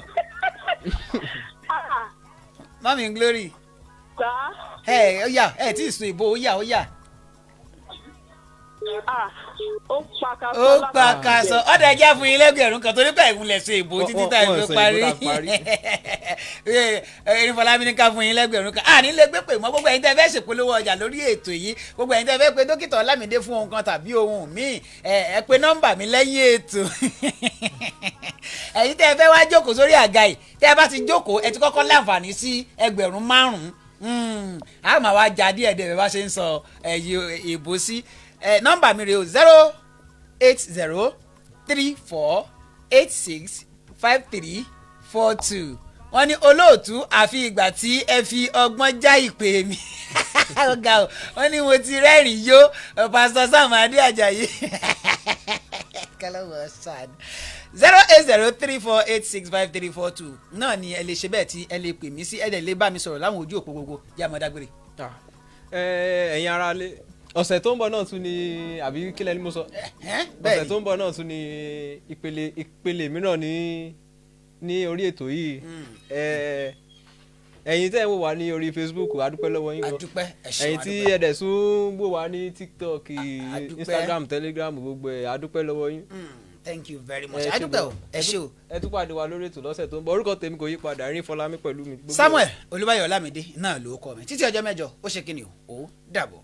Mummy Glory. Sá. Ẹ ọ̀yá, ẹ tí ì sùn ìbò, ó yá, ó yá. Ó pàkàsọ. Ó pàkàsọ. Ọ̀dà, ẹja fún yín lẹ́gbẹ̀rún 1 torí pé ìwúlẹ̀ ṣe ìbò títí tá ìfi parí. Erinfọlámi ní ká fún yín lẹ́gbẹ̀rún 1. Àní lè gbé pè mọ́. Gbogbo ẹ̀yin tẹ́ fẹ́ ṣèpolówó ọjà lórí ètò yìí, gbogbo ẹ̀yin tẹ́ fẹ́ pé dókítà Ọlámídé fún ohun kan tàbí ohun míì, ẹ pé nọ́mbà mi lẹ́yìn ètò. Ẹ̀yin tẹ́ fẹ́ wá jókòó sórí àga yìí, tẹ́ ẹ bá ti jókòó, ẹ ti kọ́kọ́ láǹfààní sí 5,000. A máa wá ja díẹ̀ díẹ̀ bẹ́ẹ̀ bá ṣe ń sọ ẹ̀yìn ìbò sí. Nọ́mbà mi rèé o: 08034865342. Wọ́n ní olóòtú, àfi ìgbà tí ẹ fi ọgbọ́n já ìpè mi, ọ̀gá o. Wọ́n ní mo ti rẹ́rìn yó. Pásítọ̀ Sam Adé Àjàyí kẹlẹ́wọ̀ sad. 08034865342 náà ni ẹ lè ṣe bẹ́ẹ̀ tí ẹ lè pè mí sí. Ẹ lè bá mi sọ̀rọ̀ láwọn ojú òpó gbogbo. Yá mọ́ dágbére. Ẹ̀yin ará lé, ọ̀sẹ̀ tó ń bọ̀ náà tún ni, àbí kílẹ̀ ni mo sọ? Ọ̀sẹ̀ tó ń bọ̀ náà tún ni ìpele mìíràn ní orí ètò yìí. Ẹ̀yin tẹ́ ẹ̀ wò wá ní orí Facebook, a dúpẹ́ lọ́wọ́ yín gan. Adúpẹ́, ẹ ṣeun. Ẹ̀yin tí ẹ dẹ̀ tún wò wá ní TikTok, Instagram, Telegram, gbogbo ẹ̀, a dúpẹ́ lọ́wọ́ yín. Thank you very much, adúpẹ́ o, ẹ ṣé o. Ẹ tún pàdé wa lórí ètò lọ́sẹ̀ tó ń bọ̀. Orúkọ tèmi kò yí padà, Rí Fọlámi pẹ̀lú mi. Samuel Olúbáyọ̀ Ọlámídé náà ló kọ mi. Títí ọjọ́ mẹ́jọ, ó ṣe kí ni o, ó dàbọ̀.